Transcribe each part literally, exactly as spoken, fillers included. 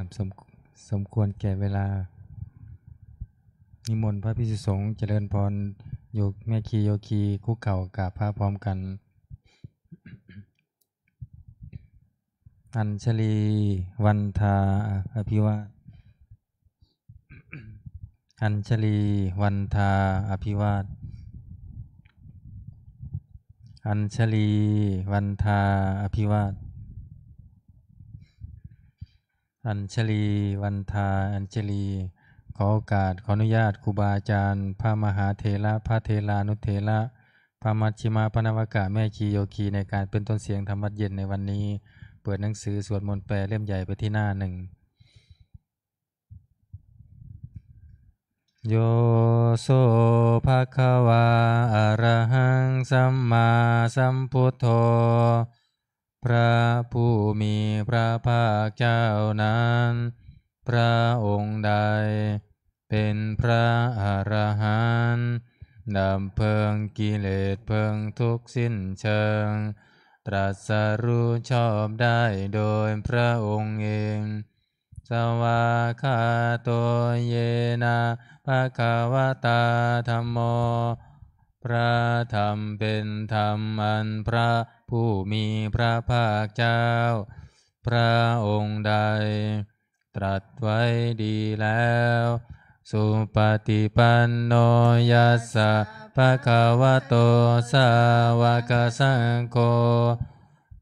ครับ สม สมควรแก่เวลา นิมนต์พระภิกษุสงฆ์เจริญพร โยค แม่ชีโยคีคุกเข่ากราบพระพร้อมกัน Añjalī vandā abhivā- Añjalīvandā abhivād- Añjalīvandā abhivād- Añjalīvandā añjalī. ขอโอกาส ขออนุญาตครูบาอาจารย์ พระมหาเถระ พระเถรานุเถระ พระมัชฌิมะ พระนวกะ แม่ชีโยคี ในการเป็นต้นเสียงธรรมวัตรเย็นในวันนี้ เปิดหนังสือสวดมนต์แปลเล่มใหญ่ไปที่หน้าหนึ่ง Yo so bhagavā arahaṃ sammāsambuddho พระผู้มีพระภาคเจ้านั้น พระองค์ใด เป็นพระอรหันต์ ดับเพลิงกิเลสเพลิงทุกข์สิ้นเชิง ตรัสรู้ชอบได้โดยพระองค์เอง Svākkhāto yena bhagavatā dhammo พระธรรมเป็นธรรมอันพระผู้มีพระภาคเจ้า พระองค์ใด ตรัสไว้ดีแล้ว Supaṭipanno yassa bhagavato sāvakasaṅgho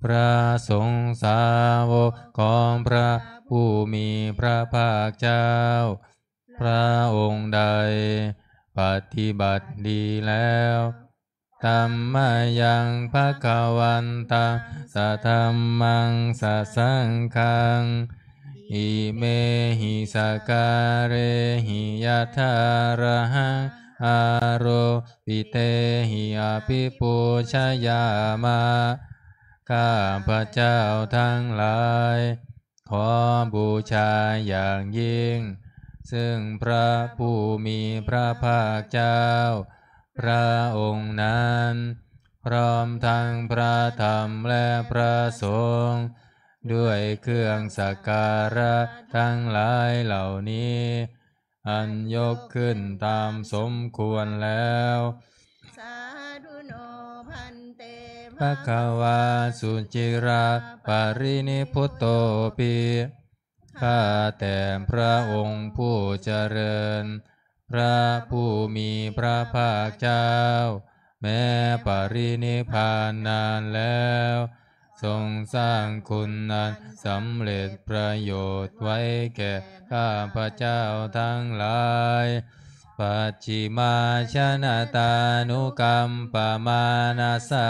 พระสงฆ์สาวกของพระผู้มีพระภาคเจ้า พระองค์ใด ปฏิบัติดีแล้ว Tammayaṃ bhagavantaṃ sadhammaṃ sasaṅghaṃ imehi sakkārehi yathārahaṃ āropitehi abhipūjayāma. ข้าพเจ้าทั้งหลาย ขอบูชาอย่างยิ่ง ซึ่งพระผู้มีพระภาคเจ้า พระองค์นั้น พร้อมทั้งพระธรรมและพระสงฆ์ ด้วยเครื่องสักการะทั้งหลายเหล่านี้ อันยกขึ้นตามสมควรแล้ว Sādhu no bhante bhagavā suciraparinibbutopi ข้าแต่พระองค์ผู้เจริญ พระผู้มีพระภาคเจ้า แม้ปรินิพพานนานแล้ว ทรงสร้างคุณอันสำเร็จประโยชน์ไว้แก่ข้าพเจ้าทั้งหลาย Pacchimājanatānukampamānasā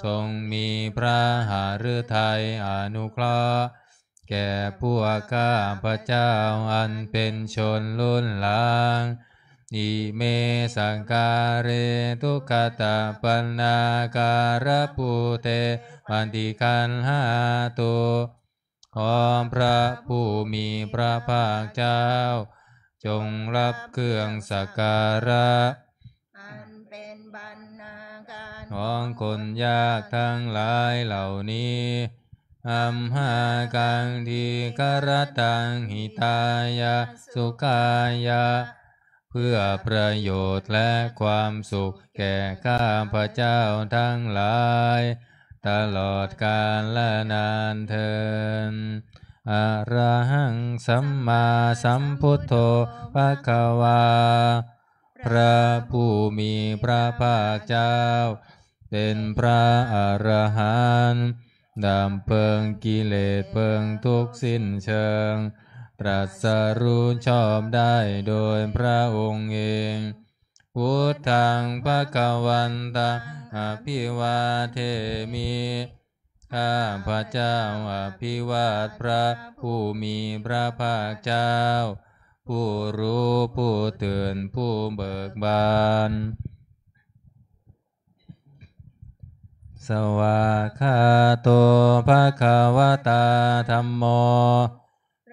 ทรงมีพระหฤทัยอนุเคราะห์ แก่พวกข้าพเจ้าอันเป็นชนรุ่นหลัง Ime sakkāre duggatapaṇṇākārabhūte paṭiggaṇhātu ขอพระผู้มีพระภาคเจ้า จงรับเครื่องสักการะ อันเป็นบรรณาการของคนยากทั้งหลายเหล่านี้ Amhākaṃ dīgharattaṃ hitāya sukhāya เพื่อประโยชน์และความสุขแก่ข้าพเจ้าทั้งหลาย ตลอดกาลนานเทอญ Arahaṃ sammāsambuddho bhagavā พระผู้มีพระภาคเจ้า เป็นพระอรหันต์ ดับเพลิงกิเลสเพลิงทุกข์สิ้นเชิง ตรัสรู้ชอบได้โดยพระองค์เอง Buddhaṃ bhagavantaṃ abhivādemi ข้าพเจ้าอภิวาทพระผู้มีพระภาคเจ้า ผู้รู้ผู้ตื่นผู้เบิกบาน Svākkhāto bhagavatā dhammo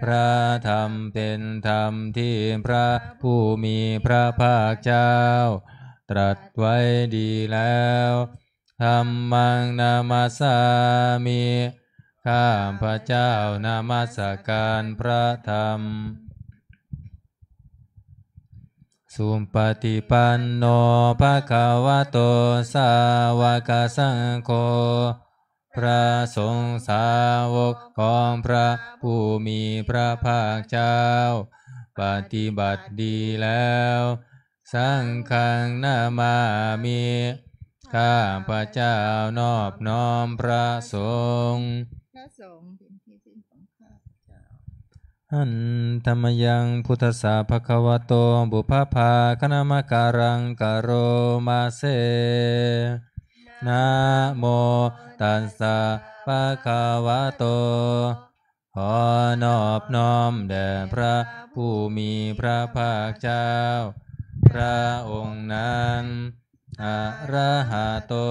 พระธรรมเป็นธรรมที่พระผู้มีพระภาคเจ้า ตรัสไว้ดีแล้ว Dhammaṃ namassāmi ข้าพเจ้านมัสการพระธรรม Supaṭipanno bhagavato sāvakasaṅgho พระสงฆ์สาวกของพระผู้มีพระภาคเจ้า ปฏิบัติดีแล้ว Saṅghaṃ namāmi ข้าพเจ้านอบน้อมพระสงฆ์ พระสงฆ์เป็นที่พึ่งของข้าพเจ้า Handa mayaṃ buddhassa bhagavato pubbabhāganamakāraṃ karoma se. Namo tassa bhagavato ขอนอบน้อมแด่พระผู้มีพระภาคเจ้า พระองค์นั้น arahato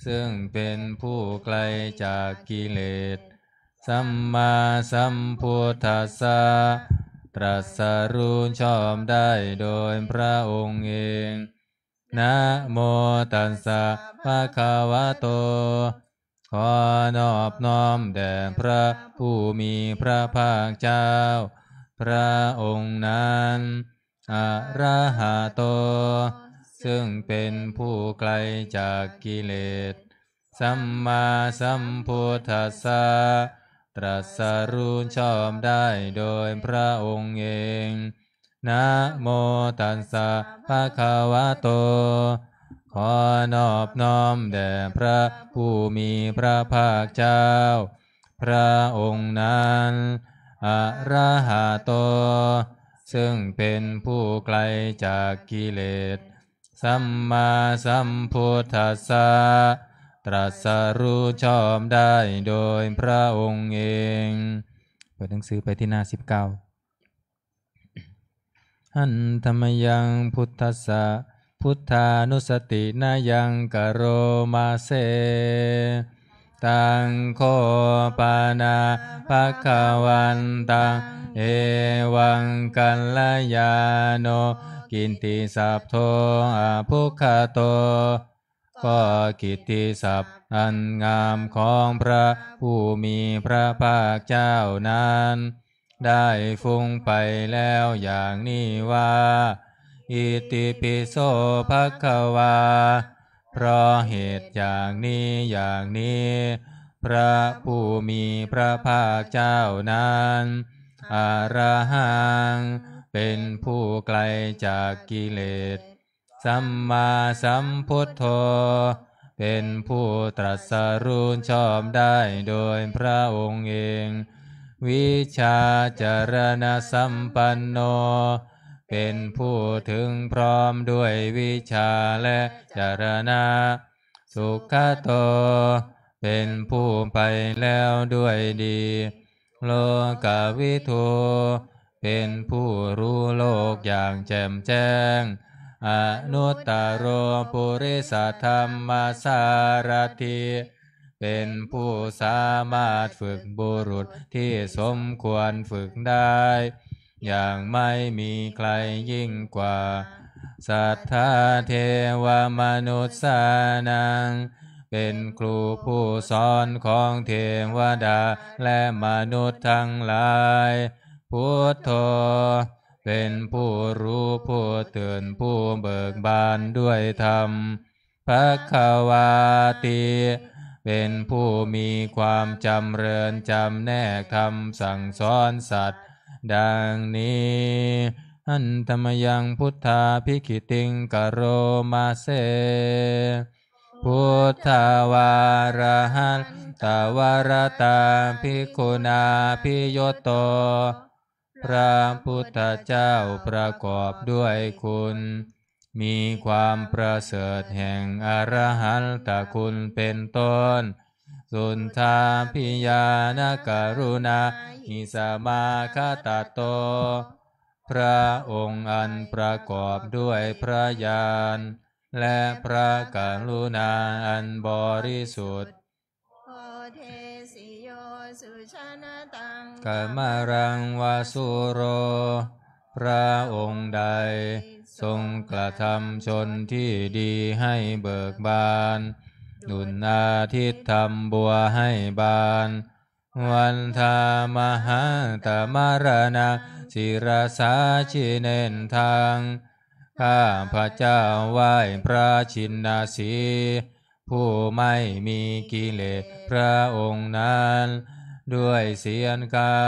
ซึ่งเป็นผู้ไกลจากกิเลส sammāsambuddhassa ตรัสรู้ชอบได้โดยพระองค์เอง Namo tassa bhagavato ขอนอบน้อมแด่พระผู้มีพระภาคเจ้า พระองค์นั้น arahato ซึ่งเป็นผู้ไกลจากกิเลส sammāsambuddhassa ตรัสรู้ชอบได้โดยพระองค์เอง Namo tassa bhagavato ขอนอบน้อมแด่พระผู้มีพระภาคเจ้า พระองค์นั้น arahato ซึ่งเป็นผู้ไกลจากกิเลส sammāsambuddhassa ตรัสรู้ชอบได้โดยพระองค์เอง เปิดหนังสือไปที่หน้าสิบเก้า Handa mayaṃ buddhassa buddhānussatinayaṃ karoma se. Taṃ kho pana bhagavantaṃ evaṃ kalyāṇo kittisaddo abbhuggato ก็กิตติศัพท์อันงามของพระผู้มีพระภาคเจ้านั้น ได้ฟุ้งไปแล้วอย่างนี้ว่า Itipi so bhagavā เพราะเหตุอย่างนี้อย่างนี้ พระผู้มีพระภาคเจ้านั้น arahaṃ เป็นผู้ไกลจากกิเลส sammāsambuddho เป็นผู้ตรัสรู้ชอบได้โดยพระองค์เอง vijjācaraṇasampanno เป็นผู้ถึงพร้อมด้วยวิชชาและจรณะ sugato เป็นผู้ไปแล้วด้วยดี lokavidū เป็นผู้รู้โลกอย่างแจ่มแจ้ง anuttaro purisadammasārathi เป็นผู้สามารถฝึกบุรุษที่สมควรฝึกได้ อย่างไม่มีใครยิ่งกว่า satthā devamanussānaṃ เป็นครูผู้สอนของเทวดาและมนุษย์ทั้งหลาย buddho เป็นผู้รู้ผู้ตื่นผู้เบิกบานด้วยธรรม bhagavāti เป็นผู้มีความจำเริญจำแนกธรรมสั่งสอนสัตว์ ดังนี้ Handa mayaṃ buddhābhigītiṃ karoma se. Buddhavārahantavaratā bhikkhunābhiyutto พระพุทธเจ้าประกอบด้วยคุณ มีความประเสริฐแห่งอรหันตคุณเป็นต้น suddhābhiñāṇakaruṇāhi samāgatatto พระองค์อันประกอบด้วยพระญาณ และพระกรุณาอันบริสุทธิ์ Bodhesi yo sujanataṃ kamalaṃ va sūro พระองค์ใดทรงกระทำชนที่ดีให้เบิกบาน หนุนอาทิตย์ทำบัวให้บาน Vandāmahaṃ tamaraṇaṃ sirasā jinendaṃ. ข้าพเจ้าไหว้พระชินสีห์ ผู้ไม่มีกิเลสพระองค์นั้น ด้วยเศียรเกล้า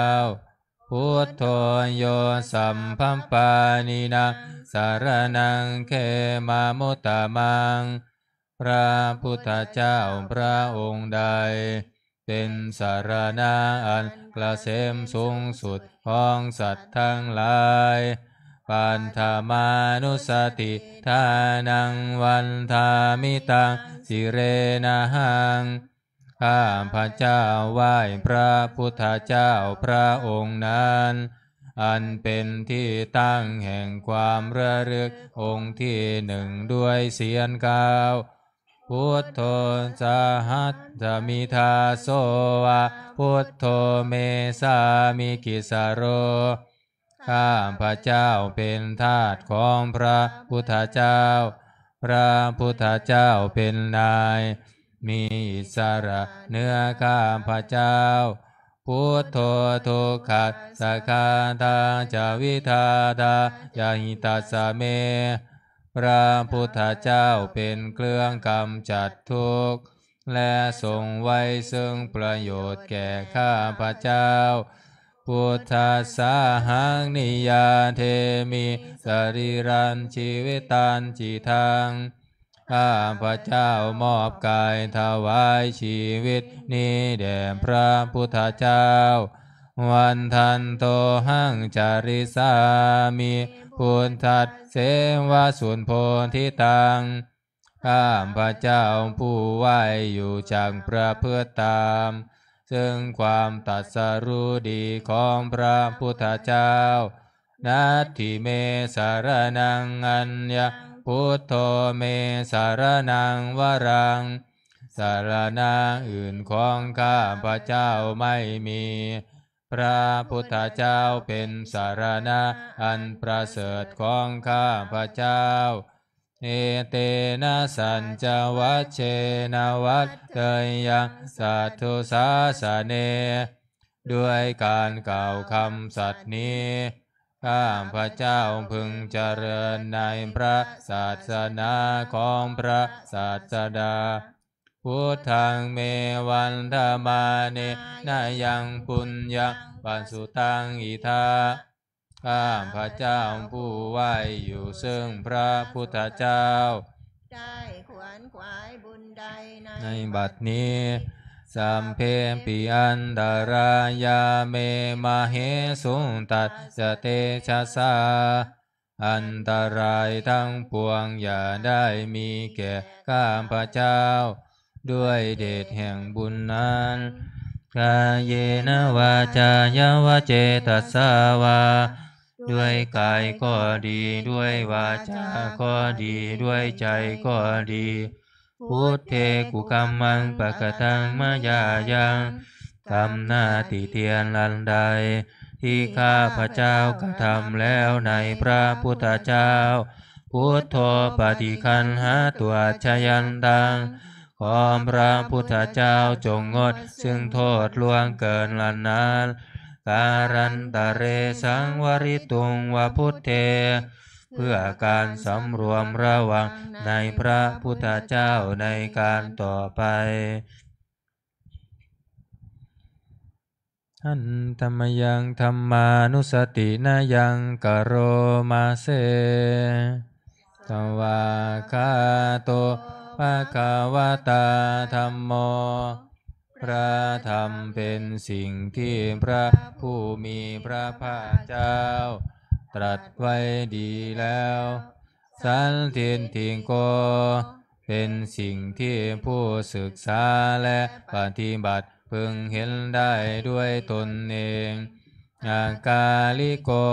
Buddho yo sabbapāṇīnaṃ saraṇaṃ khemamuttamaṃ. พระพุทธเจ้าพระองค์ใด เป็นสรณะอันเกษมสูงสุดของสัตว์ทั้งหลาย Paṭhamānussatiṭṭhānaṃ vandāmi taṃ sirenahaṃ. ข้าพเจ้าไหว้พระพุทธเจ้าพระองค์นั้น อันเป็นที่ตั้งแห่งความระลึกองค์ที่หนึ่งด้วยเศียรเกล้า Buddho sahassamidhāso va, Buddho me sāmikissaro. ข้าพเจ้าเป็นทาสของพระพุทธเจ้า พระพุทธเจ้าเป็นนาย มีอิสระเหนือข้าพเจ้า Buddho dukkhassa ghātā ca vidhātā ca hitassa me. พระพุทธเจ้าเป็นเครื่องกำจัดทุกข์ และทรงไว้ซึ่งประโยชน์แก่ข้าพเจ้า Buddhassāhaṃ niyyādemi sarīrañjīvitañcidaṃ. ข้าพเจ้ามอบกายถวายชีวิตนี้แด่พระพุทธเจ้า Vandantohaṃ carissāmi buddhasseva subbodhitaṃ. ข้าพเจ้าผู้ไหว้อยู่จักประพฤติตาม ซึ่งความตรัสรู้ดีของพระพุทธเจ้า Natthi me saraṇaṃ aññaṃ, Buddho me saraṇaṃ varaṃ. สรณะอื่นของข้าพเจ้าไม่มี พระพุทธเจ้าเป็นสรณะอันประเสริฐของข้าพเจ้า Etena saccavajjena vaḍḍheyyaṃ satthu sāsane. ด้วยการกล่าวคำสัตย์นี้ ข้าพเจ้าพึงเจริญในพระศาสนาของพระศาสดา Buddhaṃ me vandamānena yaṃ puññaṃ pasutaṃ idha. ข้าพเจ้าผู้ไหว้อยู่ซึ่งพระพุทธเจ้า ได้ขวนขวายบุญใดใน ในบัดนี้ Sabbepi antarāyā me māhesuṃ tassa tejasā. อันตรายทั้งปวงอย่าได้มีแก่ข้าพเจ้า ด้วยเดชแห่งบุญนั้น Kāyena vācāya va cetasā vā. ด้วยกายก็ดี ด้วยวาจาก็ดี ด้วยใจก็ดี Buddhe kukammaṃ pakataṃ mayā yaṃ. กรรมหน้าติเตียนอันใด ที่ข้าพเจ้ากระทำแล้วในพระพุทธเจ้า Buddho paṭiggaṇhātu accayantaṃ. ขอพระพุทธเจ้าจงงดซึ่งโทษล่วงเกินอันนั้น Kālantare saṃvarituṃ va buddhe. เพื่อการสำรวมระวังในพระพุทธเจ้าในการต่อไป Handa mayaṃ dhammānussatinayaṃ karoma se. Svākkhāto bhagavatā dhammo. พระธรรมเป็นสิ่งที่พระผู้มีพระภาคเจ้าตรัสไว้ดีแล้ว Sandiṭṭhiko เป็นสิ่งที่ผู้ศึกษาและปฏิบัติพึงเห็นได้ด้วยตนเอง Akāliko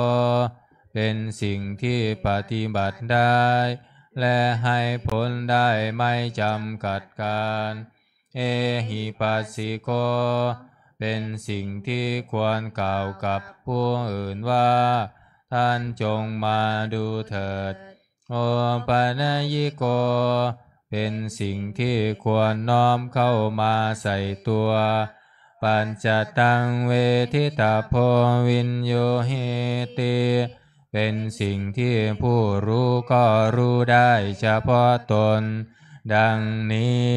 เป็นสิ่งที่ปฏิบัติได้ และให้ผลได้ไม่จำกัดกาล Ehipassiko เป็นสิ่งที่ควรกล่าวกับผู้อื่นว่า ท่านจงมาดูเถิด Opanayiko เป็นสิ่งที่ควรน้อมเข้ามาใส่ตัว paccattaṃ veditabbo viññūhīti เป็นสิ่งที่ผู้รู้ก็รู้ได้เฉพาะตน ดังนี้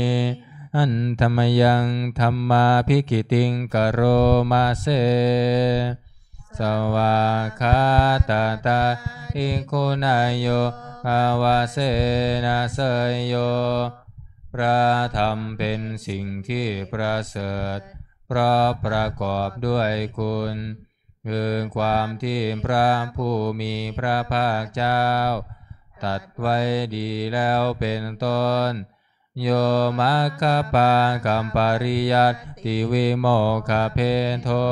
Handa mayaṃ dhammābhigītiṃ karoma se. Svākkhātatā bhikkhūnayo bhāvaseṇā seyyo. พระธรรมเป็นสิ่งที่ประเสริฐ เพราะประกอบด้วยคุณ คือความที่พระผู้มีพระภาคเจ้าตรัสไว้ดีแล้วเป็นต้น Yo maggapākaṃpariyattivimokkhabhedo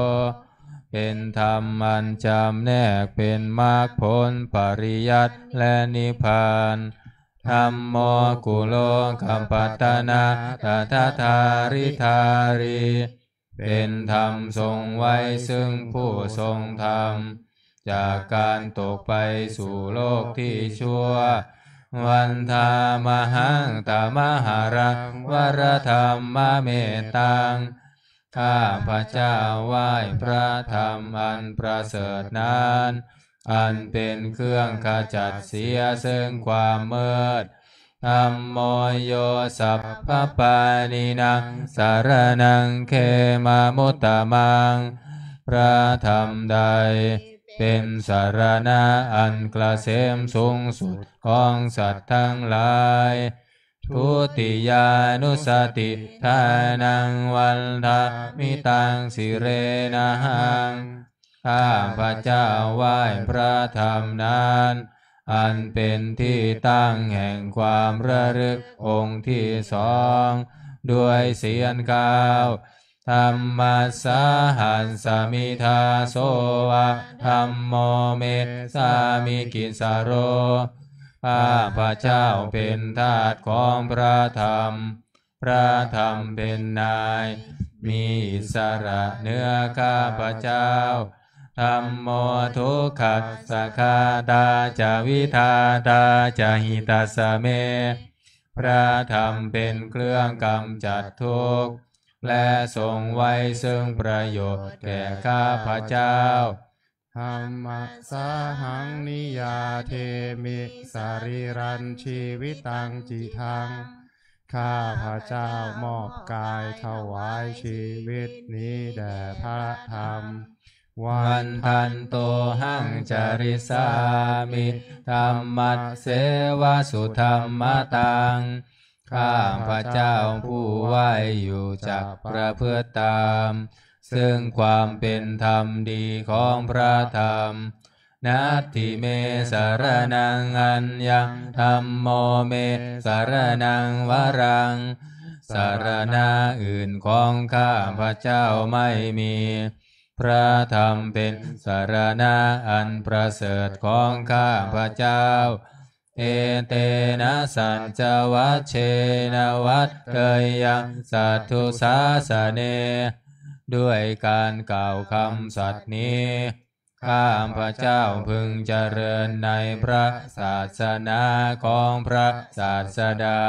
เป็นธรรมอันจำแนกเป็นมรรคผล ปริยัติ และนิพพาน Dhammo kulokapatanā tadadhāridhārī เป็นธรรมทรงไว้ซึ่งผู้ทรงธรรม จากการตกไปสู่โลกที่ชั่ว Vandāmahaṃ tamaharaṃ varadhammamettaṃ ข้าพเจ้าไหว้พระธรรมอันประเสริฐนั้น อันเป็นเครื่องขจัดเสียซึ่งความมืด Dhammo yo sabbapāṇīnaṃ saraṇaṃ khemamuttamaṃ พระธรรมใดเป็นสรณะอันเกษมสูงสุดของสัตว์ทั้งหลาย Dutiyānussatiṭṭhānaṃ vandāmi taṃ sirenahaṃ ข้าพเจ้าไหว้พระธรรมนั้น อันเป็นที่ตั้งแห่งความระลึกองค์ที่สอง ด้วยเสียงกล้าว Dhammassāhasmi dāso va dhammo me sāmikissaro ข้าพเจ้าเป็นทาสของพระธรรม พระธรรมเป็นนาย มีอิสระเหนือข้าพเจ้า Dhammo dukkhassa ghātā ca vidhātā ca hitassa me พระธรรมเป็นเครื่องกำจัดทุกข์ และทรงไว้ซึ่งประโยชน์แก่ข้าพเจ้า Dhammasāhaṃ niyyādemi sarīrañjīvitañcidaṃ ข้าพเจ้ามอบกายถวายชีวิตนี้แด่พระธรรม Vandantohaṃ carissāmi dhammasseva sudhammataṃ ข้าพเจ้าผู้ไหว้อยู่จักประพฤติตาม ซึ่งความเป็นธรรมดีของพระธรรม Natthi me saraṇaṃ aññaṃ dhammo me saraṇaṃ varaṃ สรณะอื่นของข้าพเจ้าไม่มี พระธรรมเป็นสรณะอันประเสริฐของข้าพเจ้า Etena saccavajjena vaḍḍheyyaṃ satthu sāsane ด้วยการกล่าวคำสัตย์นี้ ข้าพเจ้าพึงเจริญในพระศาสนาของพระศาสดา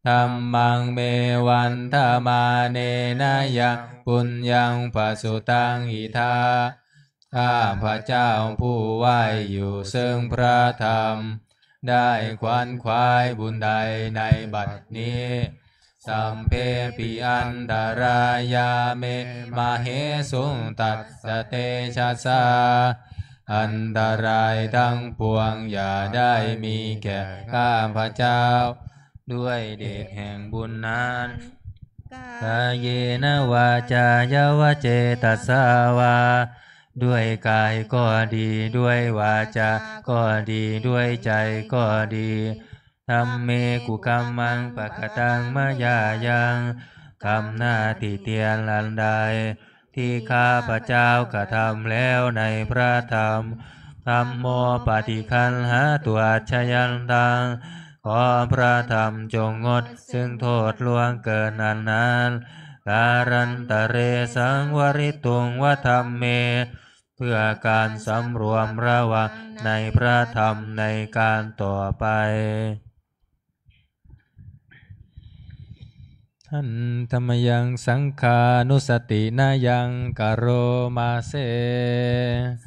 Dhammaṃ me vandamānena yaṃ puññaṃ pasutaṃ idha ข้าพเจ้าผู้ไหว้อยู่ซึ่งพระธรรม ได้ขวนขวายบุญใดในบัดนี้ Sabbepi antarāyā me māhesuṃ tassa tejasā อันตรายทั้งปวงอย่าได้มีแก่ข้าพเจ้า ด้วยเดชแห่งบุญนั้น Kāyena vācāya va cetasā vā ด้วยกายก็ดี ด้วยวาจาก็ดี ด้วยใจก็ดี Dhamme kukammaṃ pakataṃ mayā yaṃ กรรมหน้าติเตียนอันใด ที่ข้าพเจ้ากระทำแล้วในพระธรรม Dhammo paṭiggaṇhātu accayantaṃ ขอพระธรรมจงงดซึ่งโทษล่วงเกินอันนั้น Kālantare saṃvarituṃ va dhamme เพื่อการสำรวมระวังในพระธรรมในการต่อไป Handa mayaṃ saṅghānussatinayaṃ karoma se.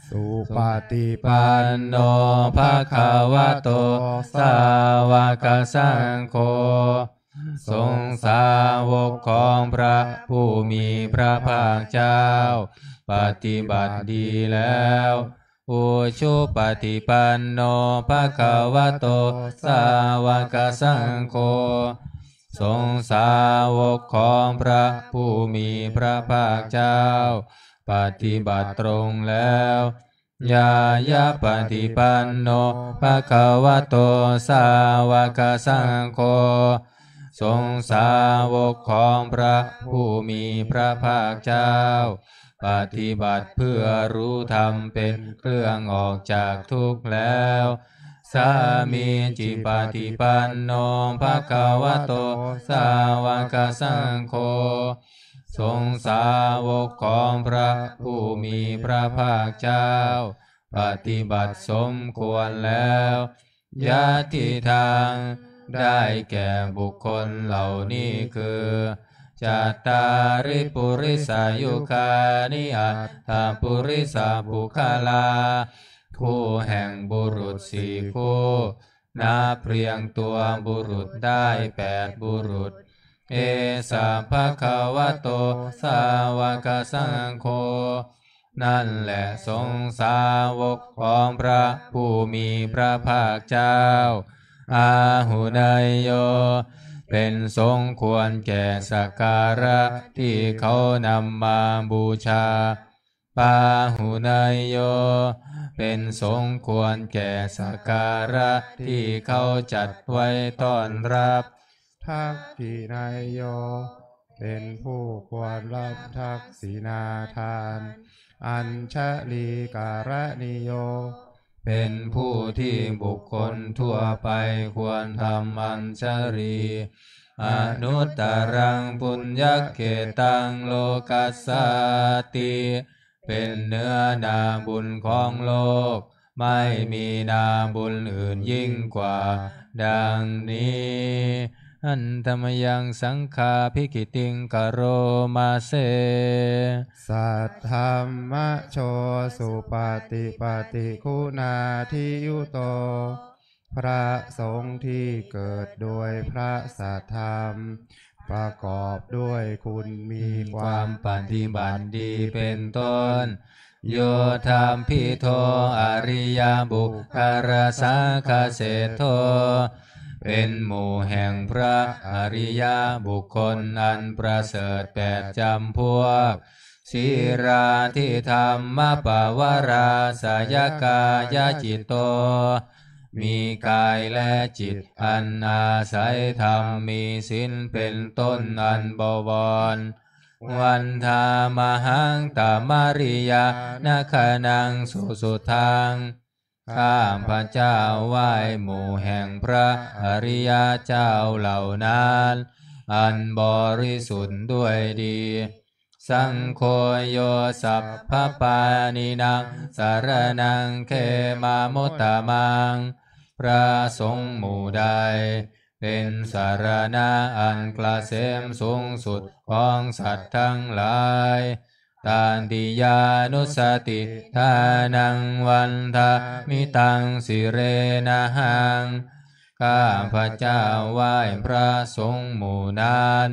Supaṭipanno bhagavato sāvakasaṅgho. สงฆ์สาวกของพระผู้มีพระภาคเจ้า ปฏิบัติดีแล้ว Ujupaṭipanno bhagavato sāvakasaṅgho. สงฆ์สาวกของพระผู้มีพระภาคเจ้า ปฏิบัติตรงแล้ว Ñāyapaṭipanno bhagavato sāvakasaṅgho. สงฆ์สาวกของพระผู้มีพระภาคเจ้า ปฏิบัติเพื่อรู้ธรรมเป็นเครื่องออกจากทุกข์แล้ว Sāmīcipaṭipanno bhagavato sāvakasaṅgho. สงฆ์สาวกของพระผู้มีพระภาคเจ้า ปฏิบัติสมควรแล้ว Yadidaṃ ได้แก่บุคคลเหล่านี้คือ Cattāri purisayugāni aṭṭha purisapuggalā. คู่แห่งบุรุษสี่คู่ นับเรียงตัวบุรุษได้แปดบุรุษ Esa bhagavato sāvakasaṅgho. นั่นแหละสงฆ์สาวกของพระผู้มีพระภาคเจ้า Āhuneyyo เป็นสงฆ์ควรแก่สักการะที่เขานำมาบูชา Pāhuneyyo เป็นสงฆ์ควรแก่สักการะที่เขาจัดไว้ต้อนรับ Dakkhiṇeyyo เป็นผู้ควรรับทักษิณาทาน Añjalikaraṇīyo เป็นผู้ที่บุคคลทั่วไปควรทำอัญชลี Anuttaraṃ puññakkhettaṃ lokassāti เป็นเนื้อนาบุญของโลก ไม่มีนาบุญอื่นยิ่งกว่า ดังนี้ Handa mayaṃ saṅghābhigītiṃ karoma se. Saddhammajo supaṭipattiguṇādiyutto พระสงฆ์ที่เกิดโดยพระสัทธรรม ประกอบด้วยคุณมีความปฏิบัติดีเป็นต้น Yoṭṭhabbidho ariyapuggalasaṅghaseṭṭho เป็นหมู่แห่งพระอริยบุคคลอันประเสริฐแปดจำพวก Sīlādidhammapavarāsayakāyacitto มีกายและจิตอันอาศัยธรรม มีศีลเป็นต้นอันบวร Vandāmahaṃ tamariyanāgaṇaṃ susuddhaṃ ข้าพเจ้าไหว้หมู่แห่งพระอริยเจ้าเหล่านั้น อันบริสุทธิ์ด้วยดี Saṅgho yo sabbapāṇīnaṃ saraṇaṃ khemamuttamaṃ พระสงฆ์หมู่ใด เป็นสรณะอันเกษมสูงสุดของสัตว์ทั้งหลาย Tatiyānussatiṭṭhānaṃ vandāmi taṃ sirenahaṃ ข้าพเจ้าไหว้พระสงฆ์หมู่นั้น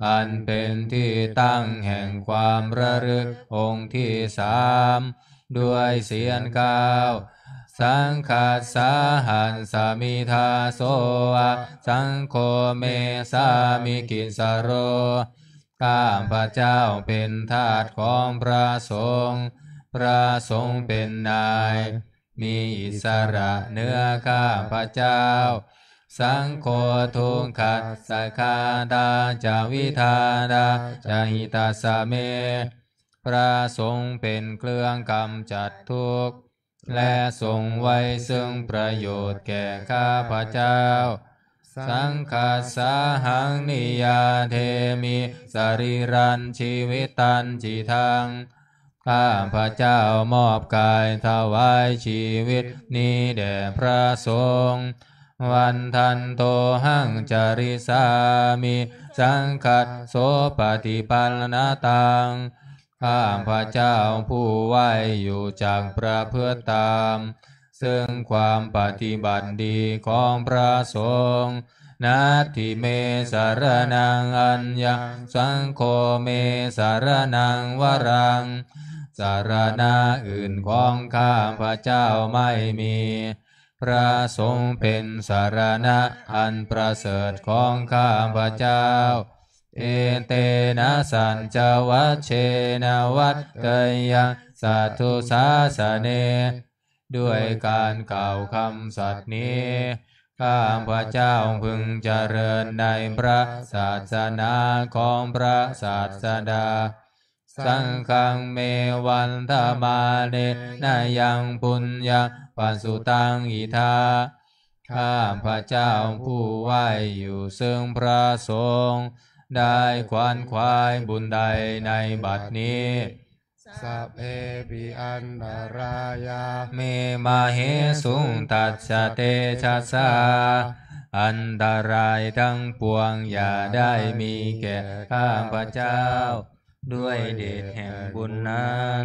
อันเป็นที่ตั้งแห่งความระลึกองค์ที่สาม ด้วยเสียงเก้า Saṅghassahaṃsami dāso va saṅgho me sāmikissaro ข้าพเจ้าเป็นทาสของพระสงฆ์ พระสงฆ์เป็นนาย มีอิสระเหนือข้าพเจ้า Saṅgho dukkhassa ghātā ca vidhātā ca hitassa me พระสงฆ์เป็นเครื่องกำจัดทุกข์ และทรงไว้ซึ่งประโยชน์แก่ข้าพเจ้า Saṅghassahaṃ niyyādemi sarīrañjīvitañcidaṃ ข้าพเจ้ามอบกายถวายชีวิตนี้แด่พระสงฆ์ Vandantohaṃ carissāmi saṅghassopaṭipannataṃ ข้าพเจ้าผู้ไหว้อยู่จักประพฤติตาม ซึ่งความปฏิบัติดีของพระสงฆ์ Natthi me saraṇaṃ aññaṃ, saṅgho me saraṇaṃ varaṃ. Saraṇa อื่นของข้าพเจ้าไม่มี พระสงฆ์เป็นสรณะอันประเสริฐของข้าพเจ้า Etena saccavajjena vaḍḍheyyaṃ satthu sāsane. ด้วยการกล่าวคำสัตย์นี้ ข้าพเจ้าพึงเจริญในพระศาสนาของพระศาสดา Saṅghaṃ me vandamānena yaṃ puññaṃ pasutaṃ idha. ข้าพเจ้าผู้ไหว้อยู่ซึ่งพระสงฆ์ ได้ขวนขวายบุญใดในบัดนี้ Sabbepi antarāyā me māhesuṃ, tassa tejasā. อันตรายทั้งปวงอย่าได้มีแก่ข้าพเจ้า ด้วยเดชแห่งบุญนั้น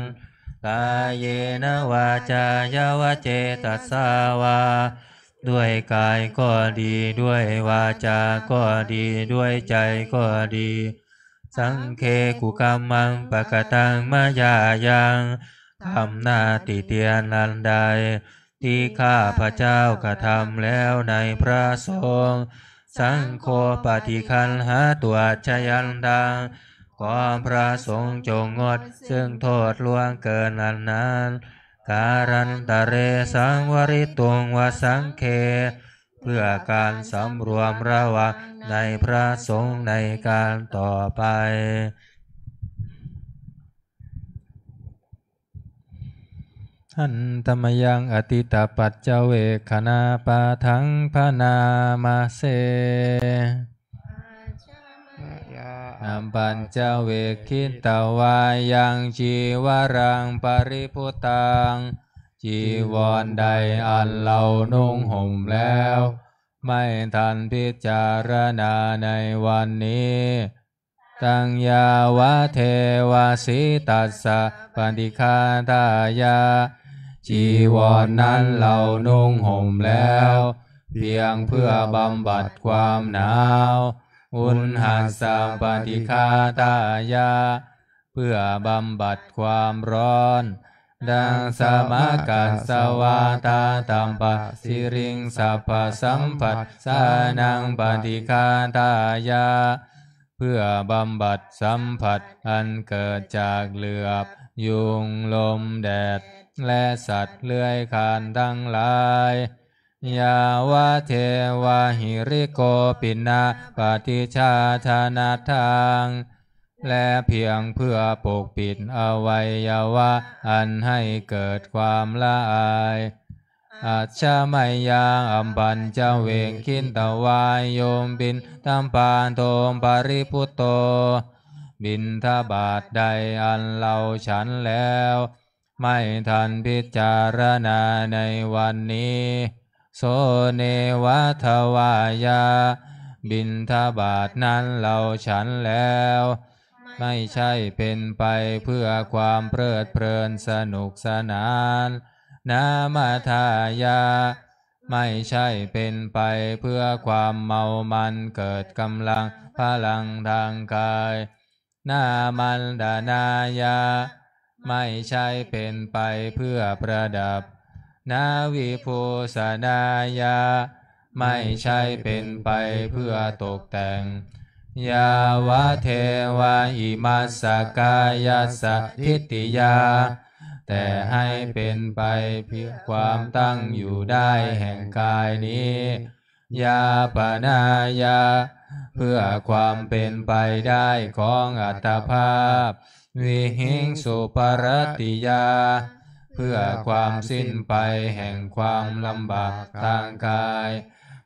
Kāyena vācāya va cetasā vā. ด้วยกายก็ดี ด้วยวาจาก็ดี ด้วยใจก็ดี Saṅghe kukammaṃ pakataṃ mayā yaṃ. กรรมนาฏติเตียนอันใด ที่ข้าพเจ้ากระทำแล้วในพระสงฆ์ Saṅgho paṭiggaṇhātu accayantaṃ. ขอพระสงฆ์จงงดซึ่งโทษล่วงเกินอันนั้น Kālantare saṃvarituṃ va saṅghe. เพื่อการสำรวมระวังในพระสงฆ์ในการต่อไป Handa mayaṃ atītapaccavekkhaṇapāṭhaṃ bhaṇāma se. Mayā apaccavekkhitvā yaṃ cīvaraṃ paribhuttaṃ. จีวรใดอันเรานุ่งห่มแล้ว ไม่ทันพิจารณาในวันนี้ Taṃ yāvadeva sītassa paṭighātāya. จีวรนั้นเรานุ่งห่มแล้ว เพียงเพื่อบำบัดความหนาว Uṇhassa paṭighātāya. เพื่อบำบัดความร้อน Dasmakassa vātātapasiriṃsapasamphassānaṃ paṭighātāya. เพื่อบำบัดสัมผัสอันเกิดจากเหลือบ ยุง ลม แดด และสัตว์เลื้อยคลานทั้งหลาย Yāvadeva hirikopinapaṭicchādanatthaṃ. และเพียงเพื่อปกปิดอวัยวะอันให้เกิดความละอาย Ajja mayaṃ apaccavekkhitvā yo piṇḍapāto paribhutto. บิณฑบาตใดอันเราฉันแล้ว ไม่ทันพิจารณาในวันนี้ So neva davāya. บิณฑบาตนั้นเราฉันแล้ว ไม่ใช่เป็นไปเพื่อความเพลิดเพลินสนุกสนาน Namadāya. ไม่ใช่เป็นไปเพื่อความเมามันเกิดกำลังพลังทางกาย Nāmantanāya. ไม่ใช่เป็นไปเพื่อประดับ Navibhūsanāya. ไม่ใช่เป็นไปเพื่อตกแต่ง Yāvadeva imassa kāyassa ṭhitiyā. แต่ให้เป็นไปเพื่อความตั้งอยู่ได้แห่งกายนี้ Yāpanāya. เพื่อความเป็นไปได้ของอัตภาพ Vihiṃsuparatiyā. เพื่อความสิ้นไปแห่งความลำบากทางกาย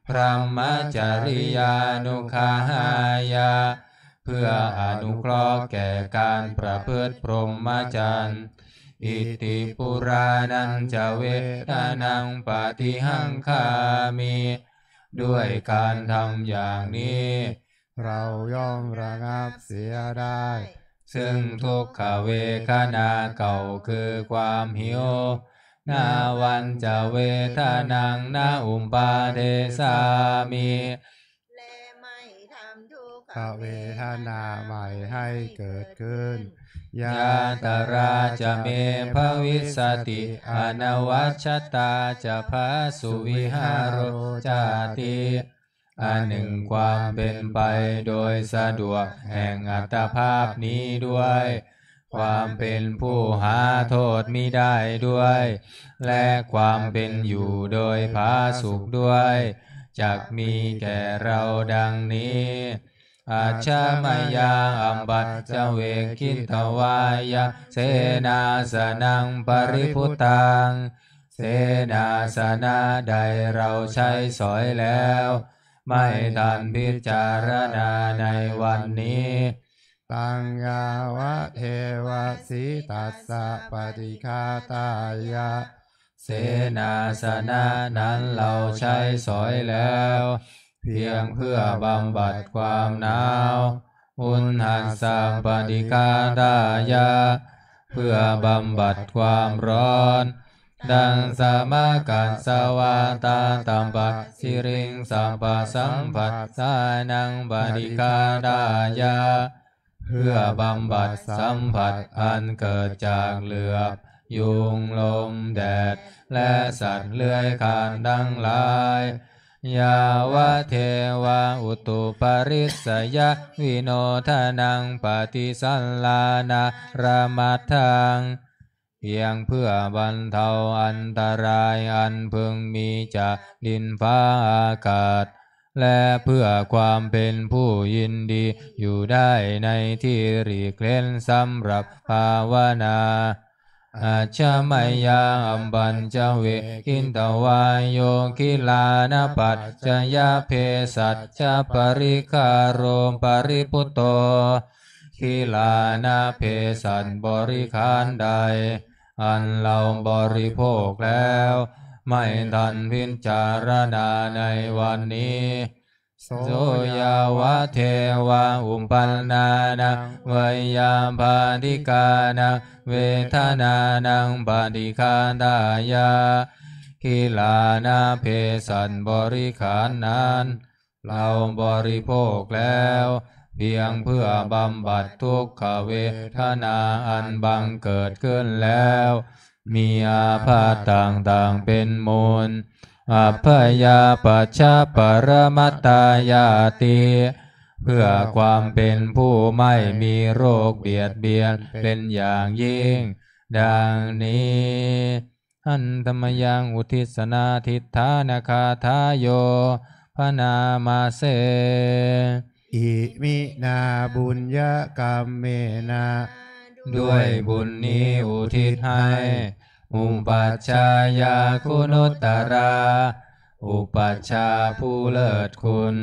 Brahmacariyānuggahāya. เพื่ออนุเคราะห์แก่การประพฤติพรหมจรรย์ Iti purāṇañca vedanaṃ paṭihaṅkhāmi. ด้วยการทำอย่างนี้ เราย่อมระงับเสียได้ ซึ่งทุกขเวทนาเก่าคือความหิว nāvañca vedanaṃ na uppādessāmi และไม่ทำทุกขเวทนาใหม่ให้เกิดขึ้น yātrā ca me bhavissati anavajjatā ca phāsuvihāro cāti อันหนึ่งความเป็นไปโดยสะดวกแห่งอัตภาพนี้ด้วย ความเป็นผู้หาโทษมิได้ด้วย และความเป็นอยู่โดยผาสุกด้วย จักมีแก่เราดังนี้ Ajja mayā apaccavekkhitvā yaṃ senāsanaṃ paribhuttaṃ เสนาสนะใดเราใช้สอยแล้ว ไม่ทันพิจารณาในวันนี้ taṃ yāvadeva sītassa paṭighātāya เสนาสนะนั้นเราใช้สอยแล้ว เพียงเพื่อบำบัดความหนาว uṇhassa paṭighātāya เพื่อบำบัดความร้อน dasmakassa vātātapasiriṃsapasamphassānaṃ paṭighātāya เพื่อบำบัดสัมผัสอันเกิดจากเหลือบ ยุง ลม แดด และสัตว์เลื้อยคลานทั้งหลาย yāvadeva utuparissayavinodanaṃ paṭisallānāramatthaṃ เพียงเพื่อบรรเทาอันตรายอันพึงมีจากดินฟ้าอากาศ และเพื่อความเป็นผู้ยินดีอยู่ได้ในที่หลีกเล้นสำหรับภาวนา Ajja mayā apaccavekkhitvā yo gilānapaccayabhesajjaparikkhāro paribhutto กิลานะเภสัชบริขารใด อันเราบริโภคแล้ว ไม่ทันพิจารณาในวันนี้ so yāvadeva uppannānaṃ veyyābādhikānaṃ vedanānaṃ paṭighātāya กิลานะเภสัชบริขารนั้น เราบริโภคแล้ว เพียงเพื่อบำบัดทุกขเวทนาอันบังเกิดขึ้นแล้ว มีอาพาธต่างๆเป็นมูล abyāpajjhaparamatāyāti เพื่อความเป็นผู้ไม่มีโรคเบียดเบียนเป็นอย่างยิ่ง ดังนี้ Handa mayaṃ uddissanādhiṭṭhānagāthāyo bhaṇāma se. Iminā puññakammena ด้วยบุญนี้อุทิศให้ upajjhāyā guṇuttarā อุปัชฌาย์ผู้เลิศคุณ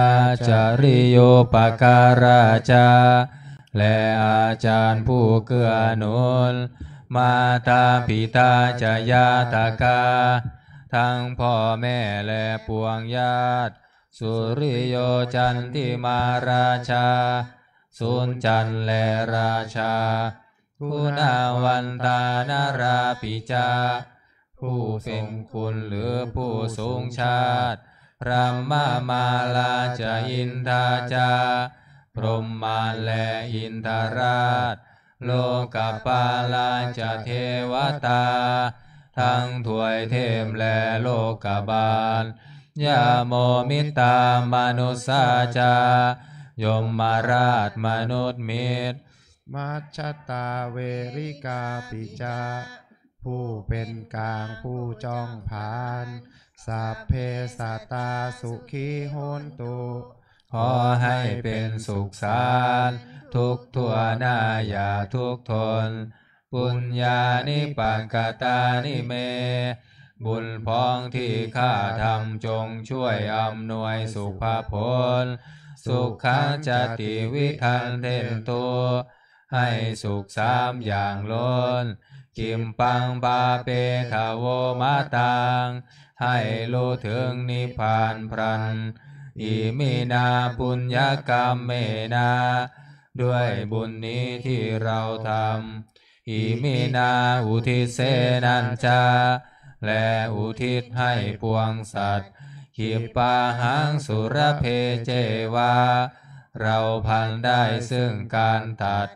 ācariyūpakārā ca และอาจารย์ผู้เกื้อหนุน mātā pitā ca ñātakā ทั้งพ่อแม่และปวงญาติ suriyo candimā rājā สุญจันทร์และราชา guṇavantā narāpi ca ผู้ทรงคุณหรือผู้สูงชาติ brahmamārā ca indā ca พรหมมารและอินทราช lokapālā ca devatā ทั้งทวยเทพและโลกบาล yamo mittā manussā ca ยมราชมนุษย์มิตร majjhattā verikāpi ca ผู้เป็นกลางผู้จ้องผลาญ sabbe sattā sukhī hontu ขอให้เป็นสุขสันต์ทุกทั่วหน้าอย่าทุกข์ทน puññāni pakatāni me บุญพ้องที่ข้าทำจงช่วยอำนวยสุภผล sukhā catividhantentu ให้สุขสามอย่างล้น khippaṃ pāpetha vo mataṃ ให้รู้ถึงนิพพานพลัน iminā puññakammena ด้วยบุญนี้ที่เราทำ iminā uddissenacca และอุทิศให้ปวงสัตว์ khippāhaṃ sulabhe ceva เราพลันได้ซึ่งการตัด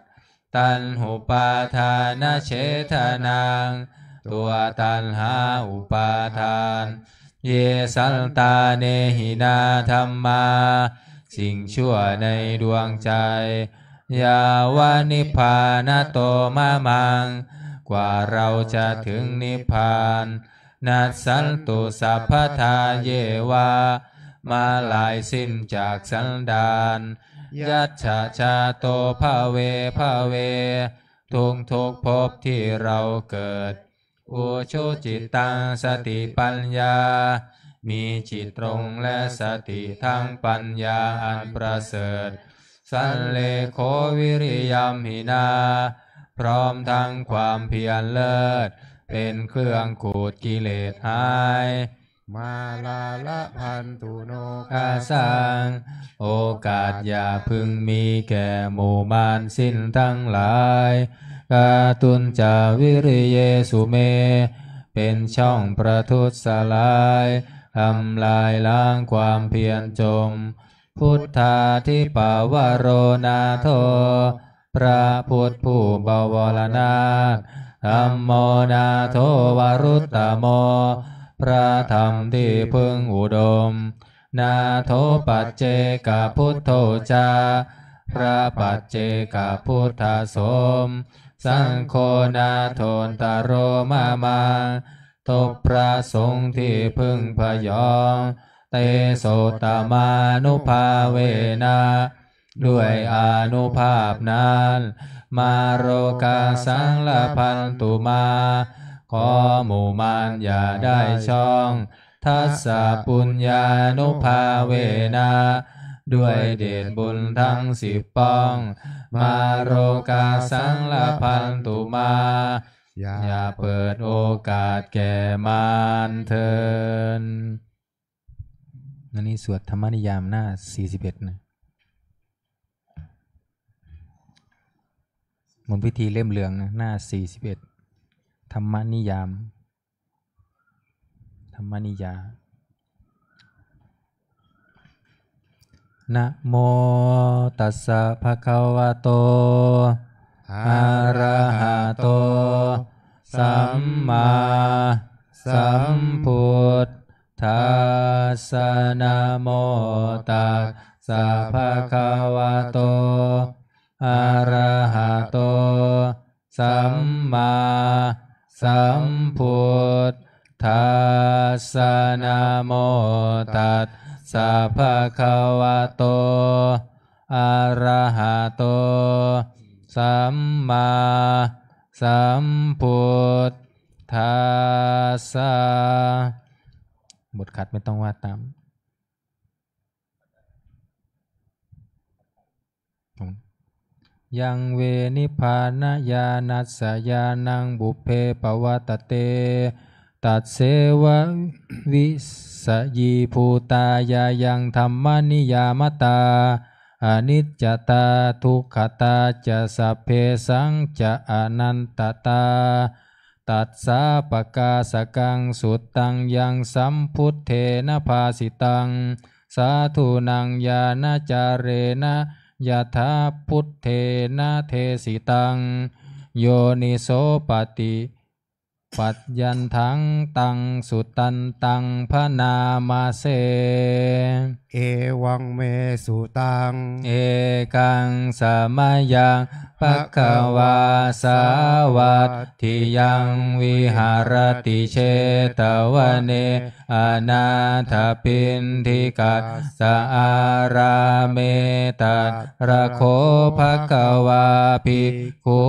taṇhupādānachedanaṃ ตัวตัณหาอุปาทาน ye santāne hinā dhammā สิ่งชั่วในดวงใจ yāva nibbānato mamaṃ กว่าเราจะถึงนิพพาน nassantu sabbadā yeva เมื่อลายสิ้นจากสันดาน yassa jāto bhave bhave ทุกทุกๆภพที่เราเกิด ujucittaṃ satipaññā มีจิตตรงและสติทั้งปัญญาอันประเสริฐ sallekho viriyamhinā พร้อมทั้งความเพียรเลิศ เป็นเครื่องขูดกิเลสหาย mālā labhantu nokāsaṃ โอกาสอย่าพึงมีแก่หมู่มารสิ้นทั้งหลาย kātuñca viriyesu me เป็นช่องประทุษร้าย ทำลายล้างความเพียรจม buddhādhipavaro nātho พระพุทธผู้บวรนาถ dhammo nātho varuttamo พระธรรมที่พึ่งอุดม nātho paccekabuddho ca พระปัจเจกพุทธสม saṅgho nāthottaro mamaṃ ทบพระสงฆ์ที่พึ่งพยอง tesottamānubhāvena ด้วยอานุภาพนั้น mārokāsaṃ labhantu mā ขอหมู่มารอย่าได้ช่อง tassa puññānubhāvena ด้วยเดชบุญทั้งสิบป้อง mārokāsaṃ labhantu mā อย่าเปิดโอกาสแก่มารเถิด อันนี้สวดธรรมนิยามหน้าสี่สิบเอ็ดนะ บนพิธีเล่มเหลืองนะ หน้าสี่สิบเอ็ด ธรรมนิยาม ธรรมนิยาม Namo tassa bhagavato arahato sammāsambuddhassa. Namo tassa bhagavato arahato sammāsambuddhassa. Namo tassa bhagavato arahato sammāsambuddhassa. บทขัดไม่ต้องว่าตาม Yaṃ ve nibbānayānassa yānaṃ pubbe pavattati, tasseva visayībhūtā yāyaṃ dhammaniyāmatā aniccatā dukkhatā ca sabbesaṃ ca anattatā, tassāpakāsakaṃ suttaṃ yaṃ sambuddhena bhāsitaṃ, sādhūnaṃ ñāṇācarena yathā buddhena desitaṃ, yoniso paṭipattantaṃ taṃ suttantaṃ bhaṇāma se. Evaṃ me sutaṃ. Ekaṃ samayaṃ bhagavā sāvatthiyaṃ viharati jetavane anāthapiṇḍikassa ārāme. Tatra kho bhagavā bhikkhū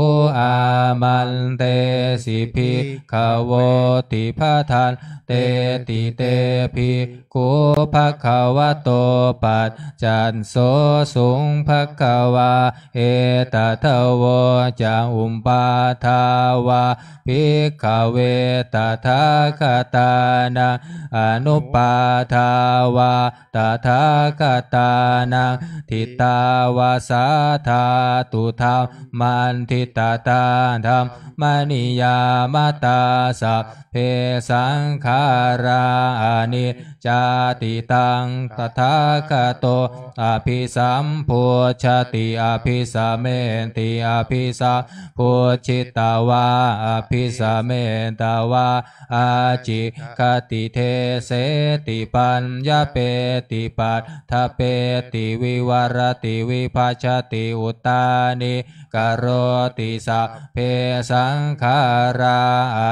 āmantesi bhik bhagavoti. Bhadanteti te bhikkhū bhagavato paccassosuṃ. Bhagavā etadavoca: Uppādā vā, bhikkhave, tathāgatānaṃ anuppādā vā tathāgatānaṃ, ṭhitāva sā dhātu dhammaṭṭhitatā dhammaniyāmatā sabbe saṅkhārā aniccāti. Taṃ tathāgato abhisambujjhati abhisameti. Abhisambujjhitvā abhisametvā ācikkhati deseti paññapeti paṭṭhapeti vivarati vibhajati uttānīkaroti sabbe saṅkhārā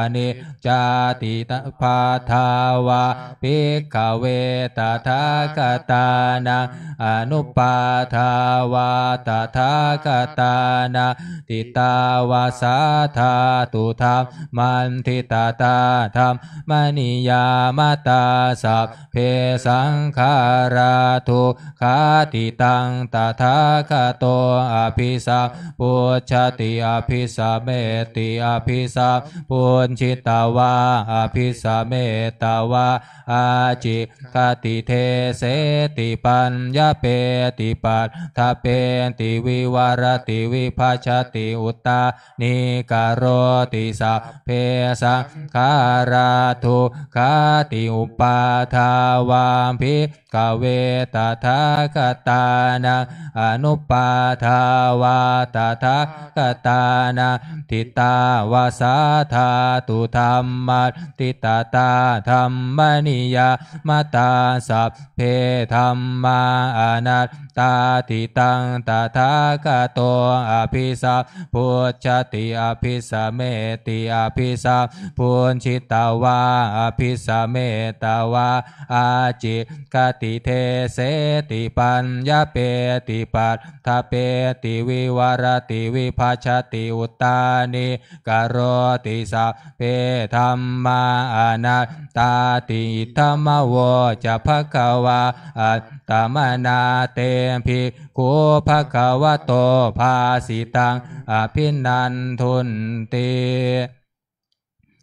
aniccāti. Uppādā vā, bhikkhave, tathāgatānaṃ anuppādā vā tathāgatānaṃ, ṭhitāva sā dhātu dhammaṭṭhitatā dhammaniyāmatā sabbe saṅkhārā dukkhāti. Taṃ tathāgato abhisambujjhati abhisameti. Abhisambujjhitvā abhisametvā ācikkhati deseti paññapeti paṭṭhapeti vivarati vibhajati uttānīkaroti sabbe saṅkhārā dukkhāti. Uppādā vā, bhikkhave, tathāgatānaṃ anuppādā vā tathāgatānaṃ, ṭhitāva sā dhātu dhammaṭṭhitatā dhammaniyāmatā sabbe dhammā anattāti. Taṃ tathāgato abhisambujjhati abhisameti. Abhisambujjhitvā abhisametvā ācikkhati deseti paññapeti paṭṭhapeti vivarati vibhajati uttānīkaroti sabbe dhammā anattāti. Idamavoca bhagavā. Attamanā te bhikkhū bhagavato bhāsitaṃ abhinandunti.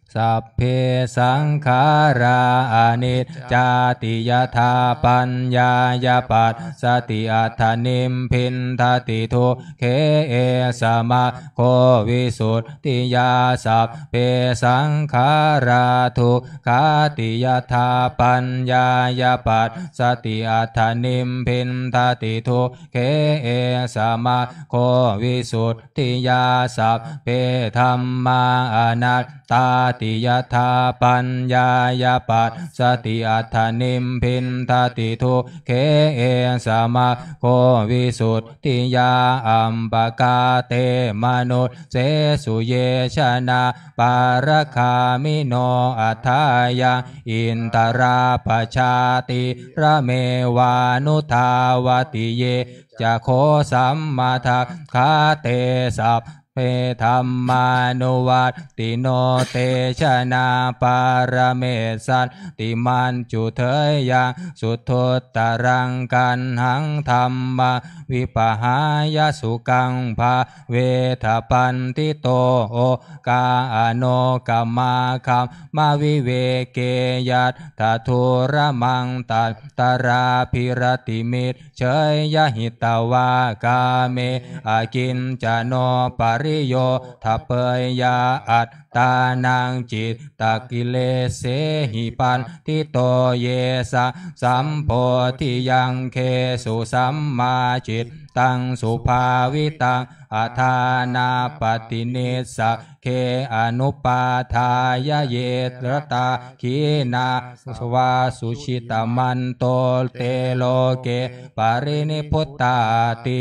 Sabbe saṅkhārā aniccāti. Yadā paññāya passati, atthanibbindati dukkhe, esa maggo visuddhiyā. Sabbe saṅkhārā dukkhāti. Yadā paññāya passati, atthanibbindati dukkhe, esa maggo visuddhiyā. Sabbe dhammā anattāti. Yadā paññāya passati, atthanibbindati dukkhe, esa maggo visuddhiyā. Appakā te manussesu, ye janā pāragāmino, athāyaṃ indarā pajātīramevānudhāvati. Ye ca kho sammadakkhā, te sabbe dhammānuvattino, te janā pāramessanti maccudheyyaṃ. Suddhuttaraṃ gaṇhaṃ dhammaṃ vipahāya, sukhaṃ bhavetha paṇḍito. Okā ano kamā kamma viveke, yattha dūramaṃ tat tarābhiratimicceyya. Hitvā kāme akiñcano pariyodapeyya, attānaṃ cittakileshehi paṇḍito. Ye ca sambodhiyaṅgesu sammā cittaṃ subhāvitaṃ, adānapaṭinissag ge anupādāya, ye ratā khīṇāsavā sukhitamanto, te loke parinibbutāti.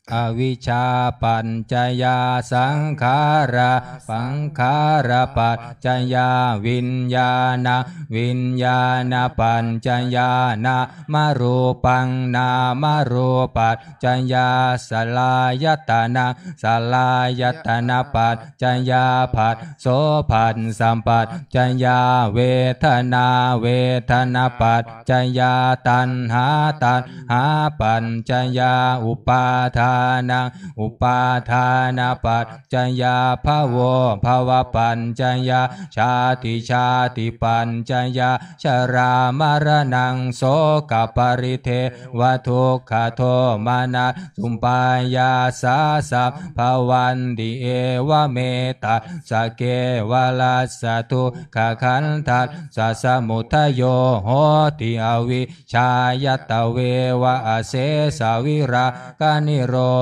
Avijjāpaccayā saṅkhārā, saṅkhārapaccayā viññāṇaṃ, viññāṇapaccayā nāmarūpaṃ, nāmarūpaccayā saḷāyatanaṃ, saḷāyatanapaccayā phasso, phassapacca yā vedanā, vedanāpaccayā taṇhā, taṇhāpaccayā upādānaṃ, upādānapaccayā bhavo, bhavapaccayā jāti, jātipaccayā jarāmaraṇaṃ sokaparidevadukkhadomanassupāyāsā sabbā bhavanti. Evametattha kevalassa dukkhakhandhassa samudayo hoti, avijjāya tveva asesavirāganirodhā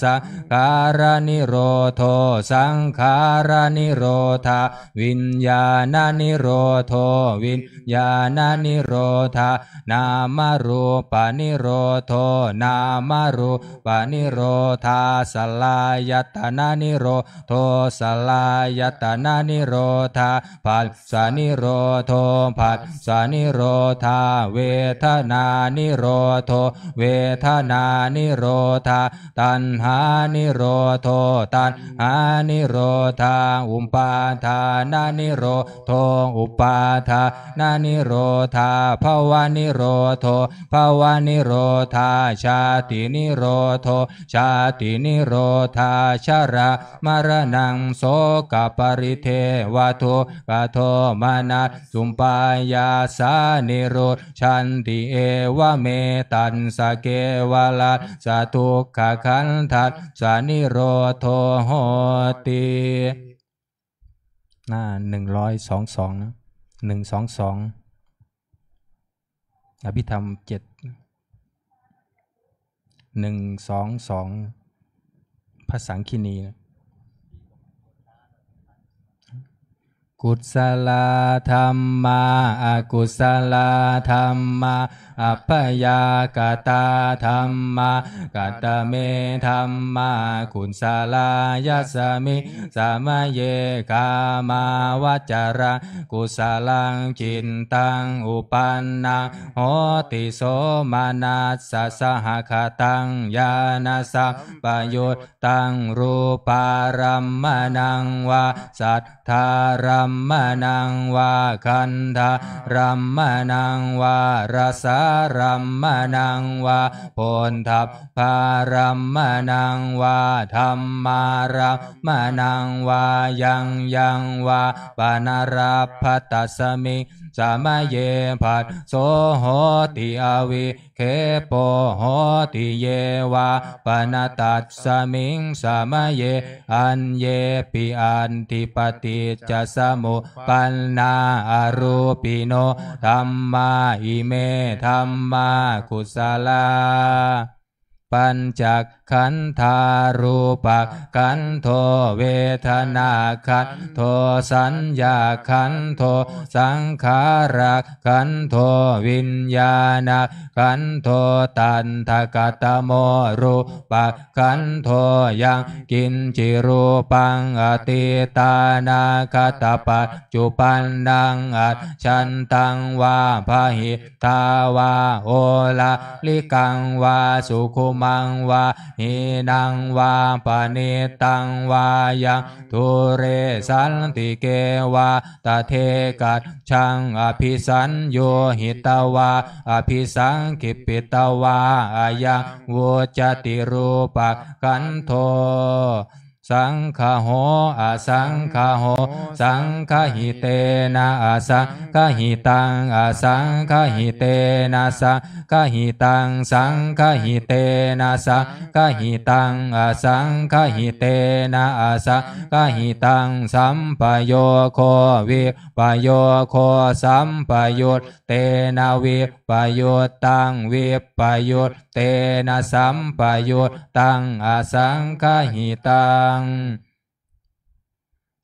saṅkhāranirodho, saṅkhāranirodhā viññāṇanirodho, viññāṇanirodhā nāmarūpanirodho, nāmarūpanirodhā saḷāyatananirodho, saḷāyatananirodhā phassanirodho, phassanirodhā vedanānirodho, vedanānirodhā taṇhānirodho, taṇhānirodhā upādānanirodho, upādānanirodhā bhavanirodho, bhavanirodhā jātinirodho, jātinirodhā jarāmaraṇaṃ sokaparidevadukkhadomanassupāyāsā nirujjhanti. Evametattha kevalassa dukkhakhandhassa nirodho hoti. หน้า หนึ่งร้อยสองสอง นะ หนึ่งสองสอง อภิธรรมเจ็ด หนึ่งสองสอง พระสังคินี Kusalā dhammā, akusalā dhammā, abyākatā dhammā. Katame dhammā kusalā? Yasmiṃ samaye kāmāvacaraṃ kusalaṃ cittaṃ uppannaṃ hoti somanassasahagataṃ ñāṇasampayut taṃ rūpārammaṇaṃ vā saddārammaṇaṃ vā gandhārammaṇaṃ vā rasārammaṇaṃ vā phoṭṭhabbārammaṇaṃ vā dhammārammaṇaṃ vā yaṃ yaṃ vā panārabbha, tasmiṃ samaye phasso hoti, avi khepo hoti. Ye vā pana tasmiṃ samaye aññepi atthi paṭiccasamuppannā arūpino dhammā, ime dhammā kusalā. Pañcakkhandhā: rūpakkhandho, vedanākkhandho, saññākkhandho, saṅkhārak khandho, viññāṇakkhandho. Tattha katamo rūpakkhandho? Yaṃ kiñci rūpaṃ atītānāgatapaccuppannaṃ ajjhattaṃ vā bahiddhā vā oḷārikaṃ vā sukhumaṃ vā hīnaṃ vā paṇītaṃ vā yaṃ dūre santike vā tadekajjhaṃ abhisaññūhitvā abhisaṅkhipitvā ayaṃ vuccati rūpakkhandho. Saṅgaho asaṅgaho, saṅgahitena asaṅgahitaṃ, asaṅgahitena saṅ gahitaṃ, saṅgahitena saṅgahitaṃ, asaṅgahitena asaṅgahitaṃ, sampayogo vippayogo, sampayuttena vippayuttaṃ, vippayuttena sampayuttaṃ, asaṅgahitaṃ.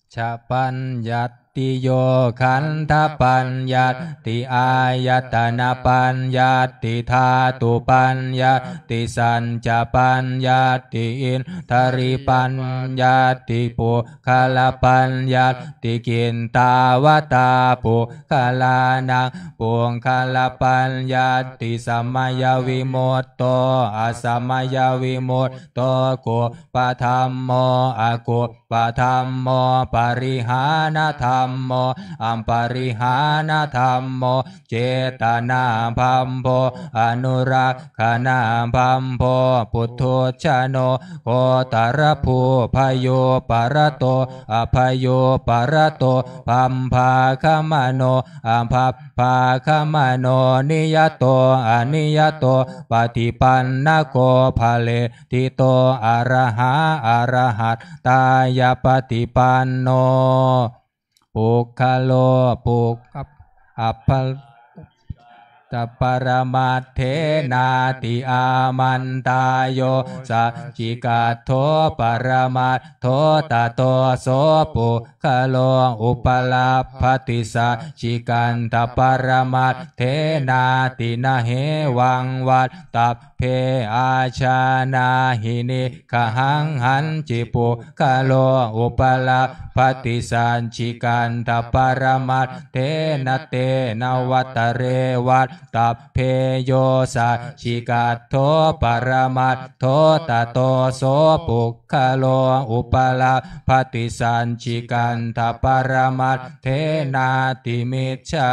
Cha paññat tti yo khandhapaññatti āyatanapaññatti dhātupaññatti saccapaññatti indriyapaññatti puggalapaññatti. Kittāvatā puggalānaṃ puggalapaññatti samayavimutto asamayavimutto kuppadhammo akuppadhammo parihānadhammo aparihānadhammo cetanābhabbo anurakkhanābhabbo puthujjano gotrabhū bhayūparato abhayūparato bhabbāgamano abhabbāgamano niyato aniyato paṭipannako phale ṭhito arahā arahattāya paṭipanno. Puggalo puk- ap- apal- ta paramaṭṭhenāti āmantā. Yo saccikaṭṭho paramaṭṭho tato so puggalo upalabbhati saccikaṭṭhaparamaṭṭhena. Tina hevaṃ vattabbe ājānāhi niggahaṃ. Hañci puggalo upalabbhati saccikaṭṭhaparamaṭṭhena tena vata re vattabbe. Yo saccikaṭṭho paramaṭṭho tato so puggalo upalabbhati saccikaṭṭhaparamaṭṭhenāti micchā.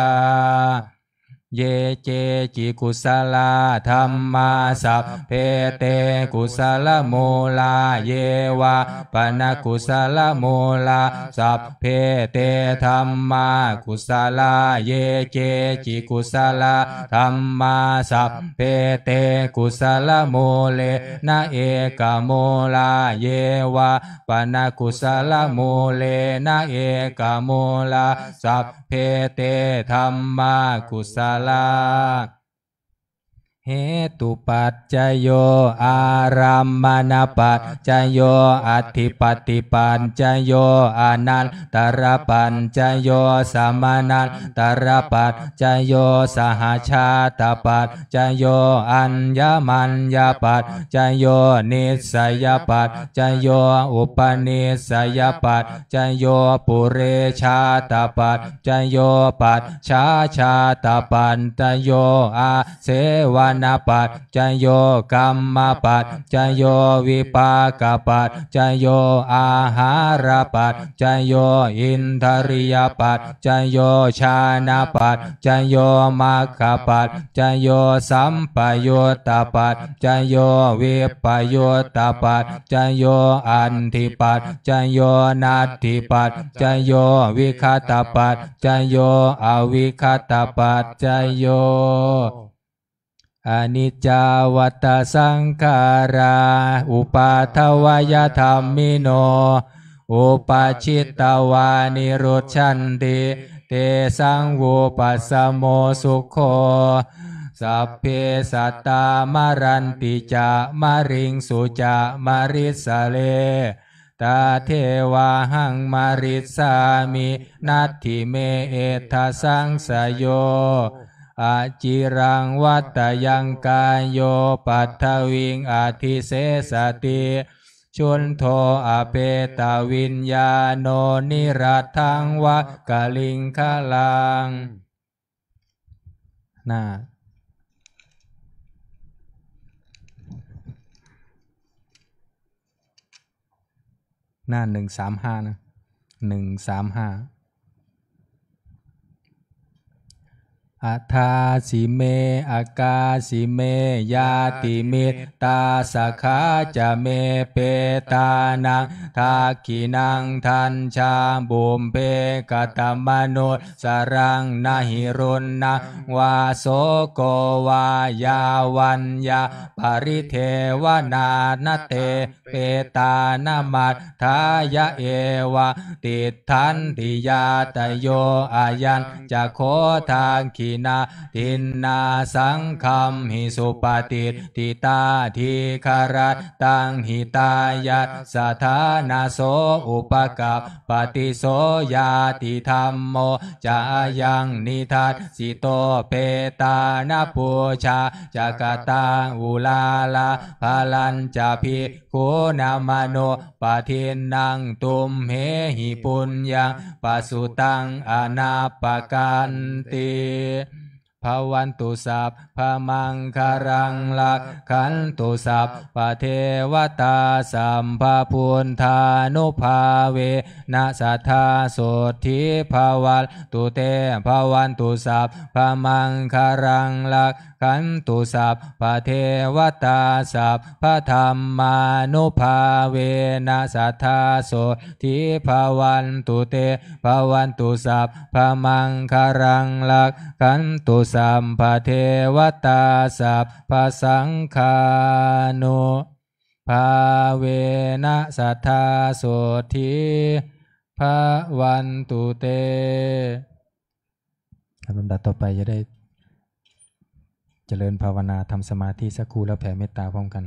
Ye keci kusalā dhammā sabbe te kusalamūlā. Ye vā pana kusalamūlā sabbe te dhammā kusalā. Ye keci kusalā dhammā sabbe te kusalamūlena ekamūlā. Ye vā pana kusalamūlena ekamūlā sabbe te dhammā kusalā. Hetupaccayo ārammaṇapaccayo adhipatipaccayo anantarapaccayo samanantarapaccayo sahajātapaccayo aññamaññapaccayo nissayapaccayo upanissayapaccayo purejātapaccayo pacchājātapaccayo āsevanapaccayo kammapaccayo vipākapaccayo āhārapaccayo indriyapaccayo jhānapaccayo maggapaccayo sampayuttapaccayo vippayuttapaccayo atthipaccayo natthipaccayo vigatapaccayo avigatapaccayo. Aniccā vata saṅkhārā uppādavayadhammino uppajjitvā nirujjhanti tesaṃ vūpasamo sukho. Sabbe sattā maranti ca mariṃsu ca marissare tathevāhaṃ marissāmi natthi me ettha saṃsayo. Aciraṃ vata yaṃ kāyo paṭhaviṃ adhisessati chuddho apetaviññāṇo niratthaṃ va kaliṅgaraṃ. หน้า หน้า หนึ่งสามห้า นะ หนึ่งสามห้า Adāsi me akāsi me ñātimittā sakhā ca me petānaṃ dakkhiṇaṃ dañca pubbe katamanus saraṃ na hi ruṇṇaṃ vā soko vā yā vaññā paridevanā na te petānamatthāya eva tiṭṭhanti ñātayo. Ayañca kho dakkhi Dinnā saṅghamhi supatiṭṭhitā, dīgharattaṃ hitāyassa ṭhānaso upakappati. So ñātidhammo ca ayaṃ nidassito, petāna pūjā ca katā uḷārā, balañca bhikkhūnamanuppadinnaṃ, tumhehi puññaṃ pasutaṃ anappakanti. Bhavatu sabbamaṅgalaṃ, rakkhantu sabbadevatā, sabbabuddhānubhāvena sadā sotthī bhavantu te. Bhavatu sabbamaṅgalaṃ, rakkhantu sabbadevatā, sabbadhammānubhāvena sadā sotthī bhavantu te. Bhavatu sabbamaṅgalaṃ, rakkhantu sabbadevatā, sabbasaṅghānubhāvena sadā sotthī bhavantu te. ครับ ลำดับต่อไปจะได้เจริญภาวนาทำสมาธิสักครู่แล้วแผ่เมตตาพร้อมกัน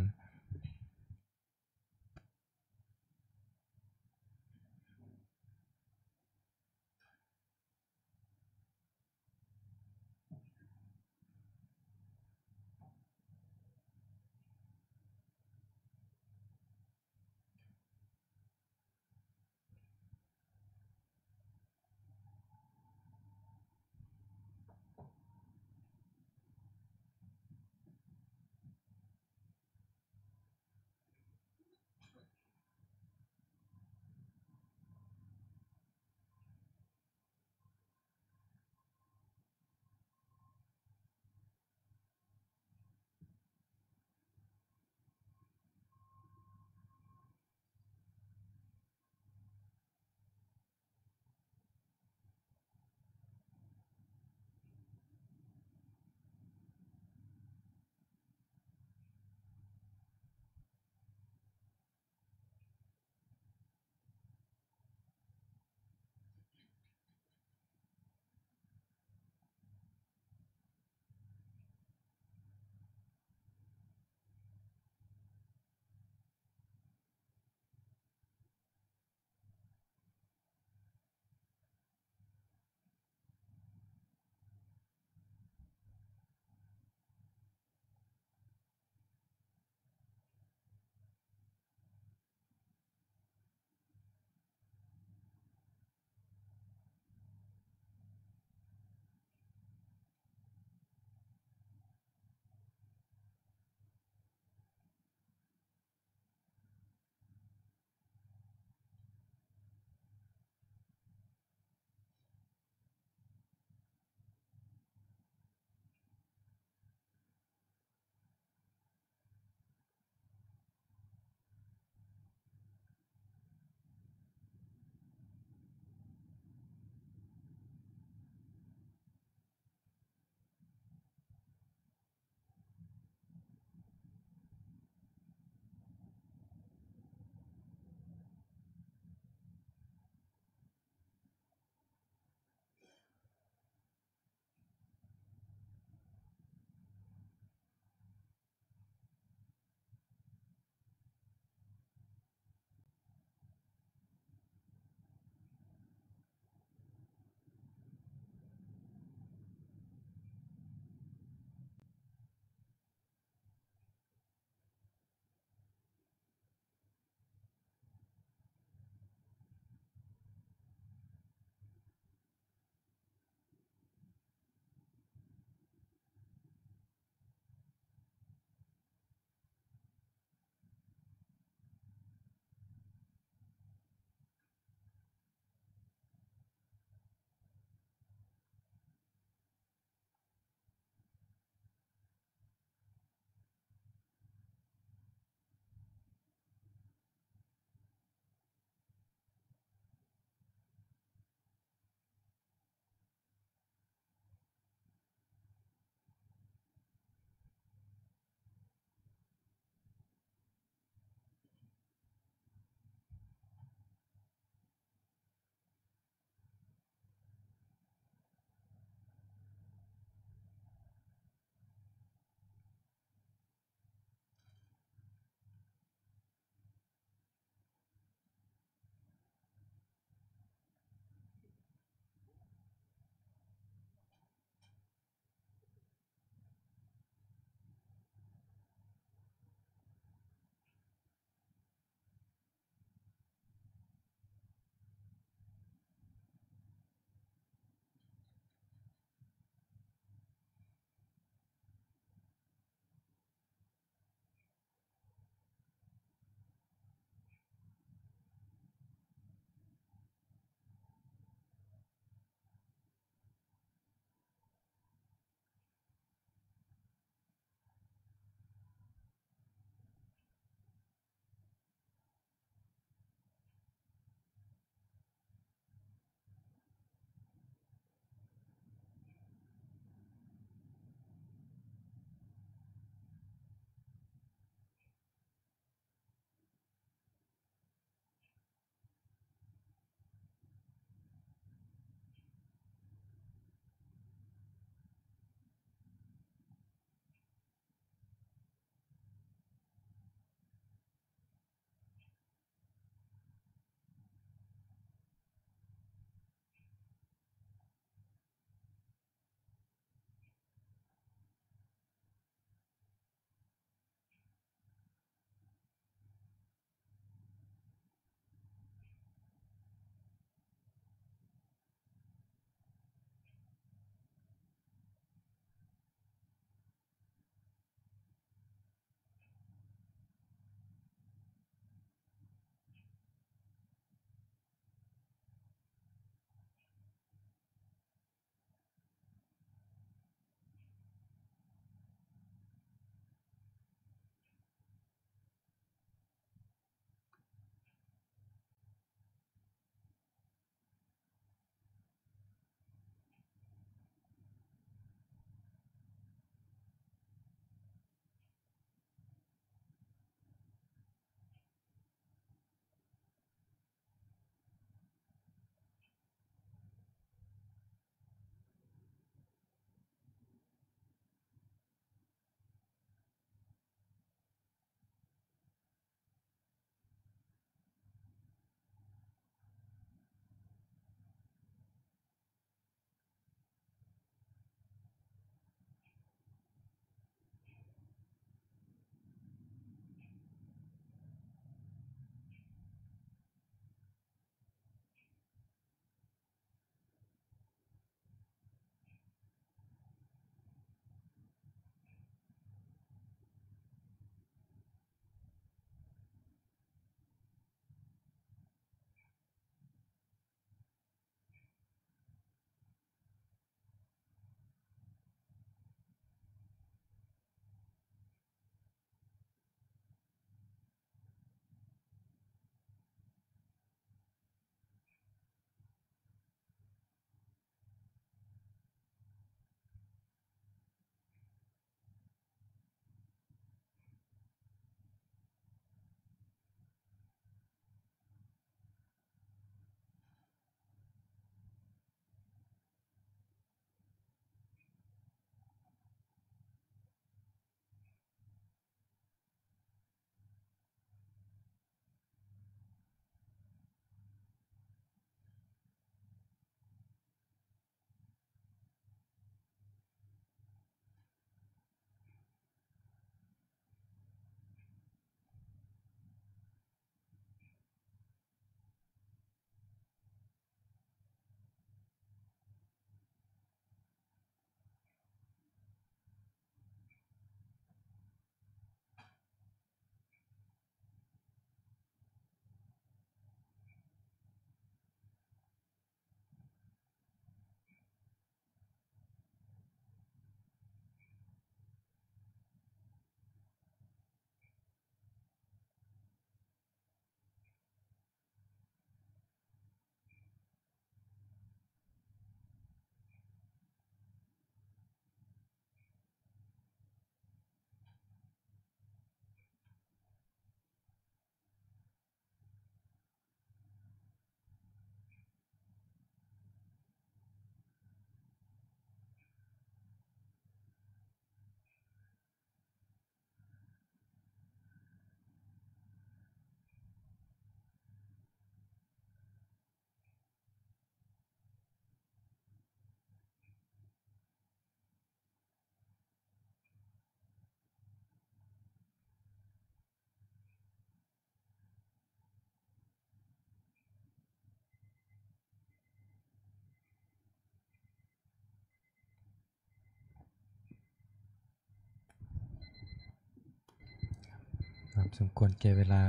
สมควรแก่เวลา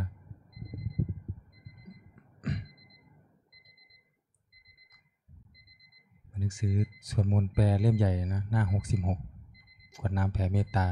หนังสือสวดมนต์แปลเล่มใหญ่นะ หน้าหกสิบหก กรวดน้ำแผ่เมตตา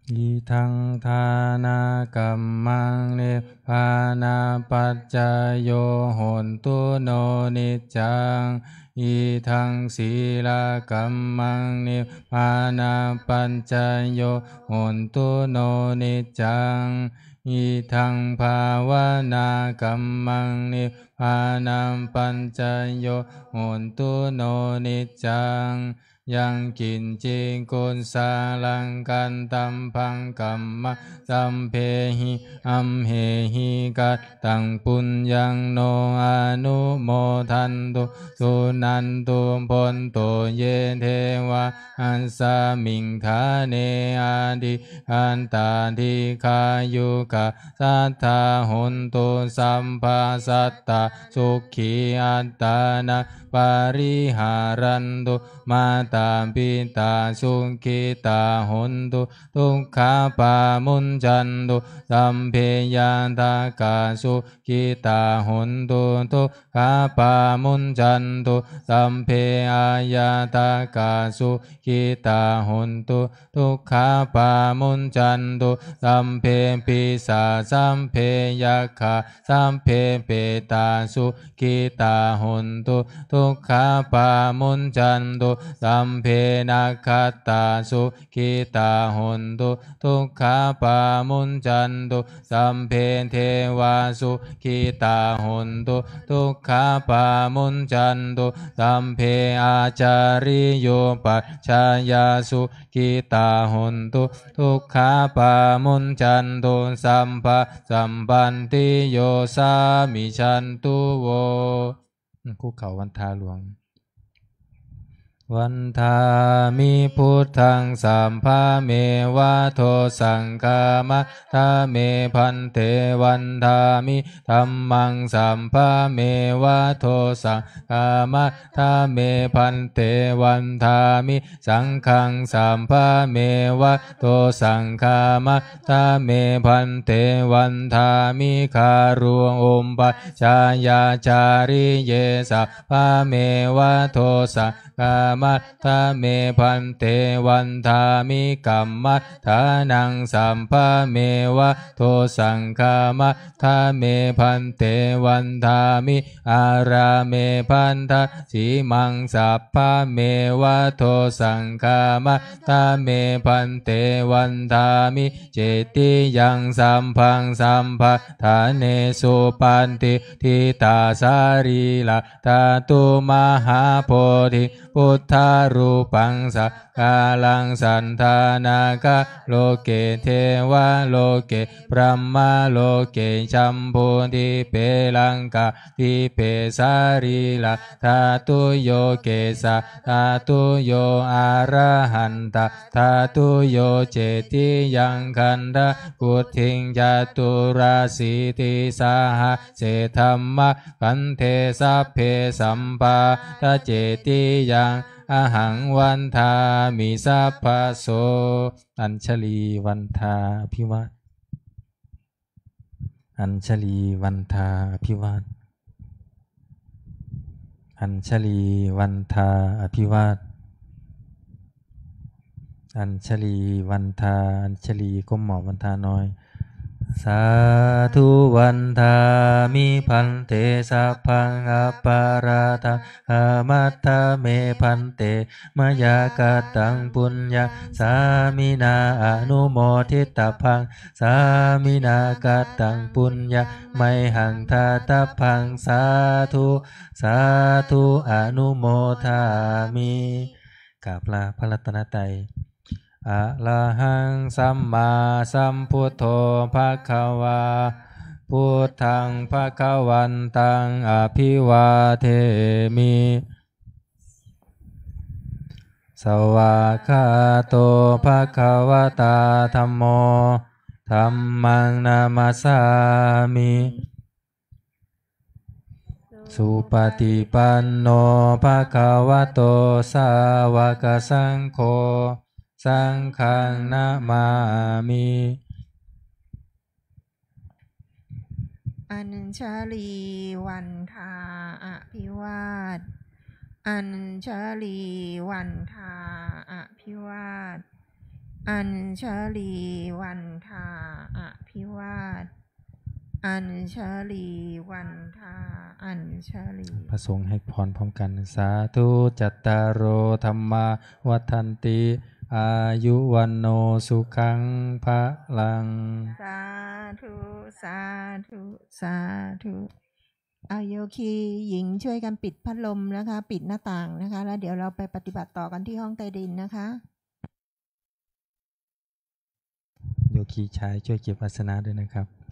Idaṃ dānakammaṃ nibbānapaccayo hotu no niccaṃ. Idaṃ sīlakammaṃ nibbānapaccayo hotu no niccaṃ. Idaṃ bhāvanākammaṃ nibbānapaccayo hotu no niccaṃ. Yaṃ kiñci kusalaṃ kattabbaṃ kammaṃ sabbehi amhehi kattaṃ puññaṃ no anumodantu suṇantu bhonto ye devā asmiṃ ṭhāne adhigatā dīghāyukā sadā hontu sabbā sattā sukhī attānaṃ pariharantu. Mātā pitā sukhitā hontu dukkhā pamuñcantu sabbe ñātakā sukhitā hontu dukkhā pamuñcantu sabbe aññātakā sukhitā hontu dukkhā pamuñcantu sabbe pisā sabbe yakkhā sabbe petā sukhitā hontu dukkhā pamuñcantu sabbe nakkhattā sukhitā hontu dukkhā pamuñcantu sabbe devā sukhitā hontu dukkhā pamuñcantu sabbe ācariyupajjhāyā sukhitā hontu dukkhā pamuñcantu sabbā sampattiyo samijjhantu vo. คุกเข่าวันทาหลวง Vandāmi buddhaṃ sabbameva dosaṃ khamatha me bhante. Vandāmi dhammaṃ sabbameva dosaṃ khamatha me bhante. Vandāmi saṅghaṃ sabbameva dosaṃ khamatha me bhante. Vandāmi gārūpajjhāyācariye sabbameva dosaṃ khamatha me bhante. Vandāmi kammaṭṭhānaṃ sabbameva dosaṃ khamatha me bhante. Vandāmi ārāme bhaddasīmaṃ sabbameva dosaṃ khamatha me bhante. Vandāmi cetiyaṃ sabbaṃ sabbaṭṭhānesu patiṭṭhitā sarīradhātu mahābodhiṃ buddharūpaṃ sakkāraṃ saddha nāgaloke devaloke brahmaloke jambudīpe laṅkādīpe sarīradhātuyo kesadhātuyo arahantaṃ dhātuyo cetiyaṃ gandhakuṭiṃ caturāsītisahase dhammakkhandhe sabbe sampādacetiyaṃ ahaṃ vandāmi sabbaso. Añjalī vandā abhivā Añjalī vandā abhivā Añjalī vandā abhivā Añjalī vandā Añjalī ก้มหมอบวันทาน้อย Sādhu vandāmi bhante sabbaṃ aparādhaṃ khamatha me bhante mayā kataṃ puññaṃ sāminā anumoditabbaṃ sāminā kataṃ puññaṃ mayhaṃ dātabbaṃ sādhu sādhu anumodāmi กราบลาพระรัตนตรัย Arahaṃ sammāsambuddho bhagavā buddhaṃ bhagavantaṃ abhivādemi Svākkhāto bhagavatā dhammo dhammaṃ namassāmi Supaṭipanno bhagavato sāvakasaṅgho, saṅghaṃ namāmi. ອັນຊະລີວັນທາອະພິວາດ ອັນຊະລີວັນທາອະພິວາດ ອັນຊະລີວັນທາອະພິວາດ ອັນຊະລີວັນທາ ອັນຊະລີ พระสงฆ์ให้พรพร้อมกัน Sādhu. Cattāro dhammā vaḍḍhanti, āyu vaṇṇo sukhaṃ balaṃ. สาธุ สาธุ สาธุ เอาโยคีหญิงช่วยกันปิดพัดลมนะคะ ปิดหน้าต่างนะคะ แล้วเดี๋ยวเราไปปฏิบัติต่อกันที่ห้องใต้ดินนะคะ โยคีชายช่วยเก็บอาสนะด้วยนะครับ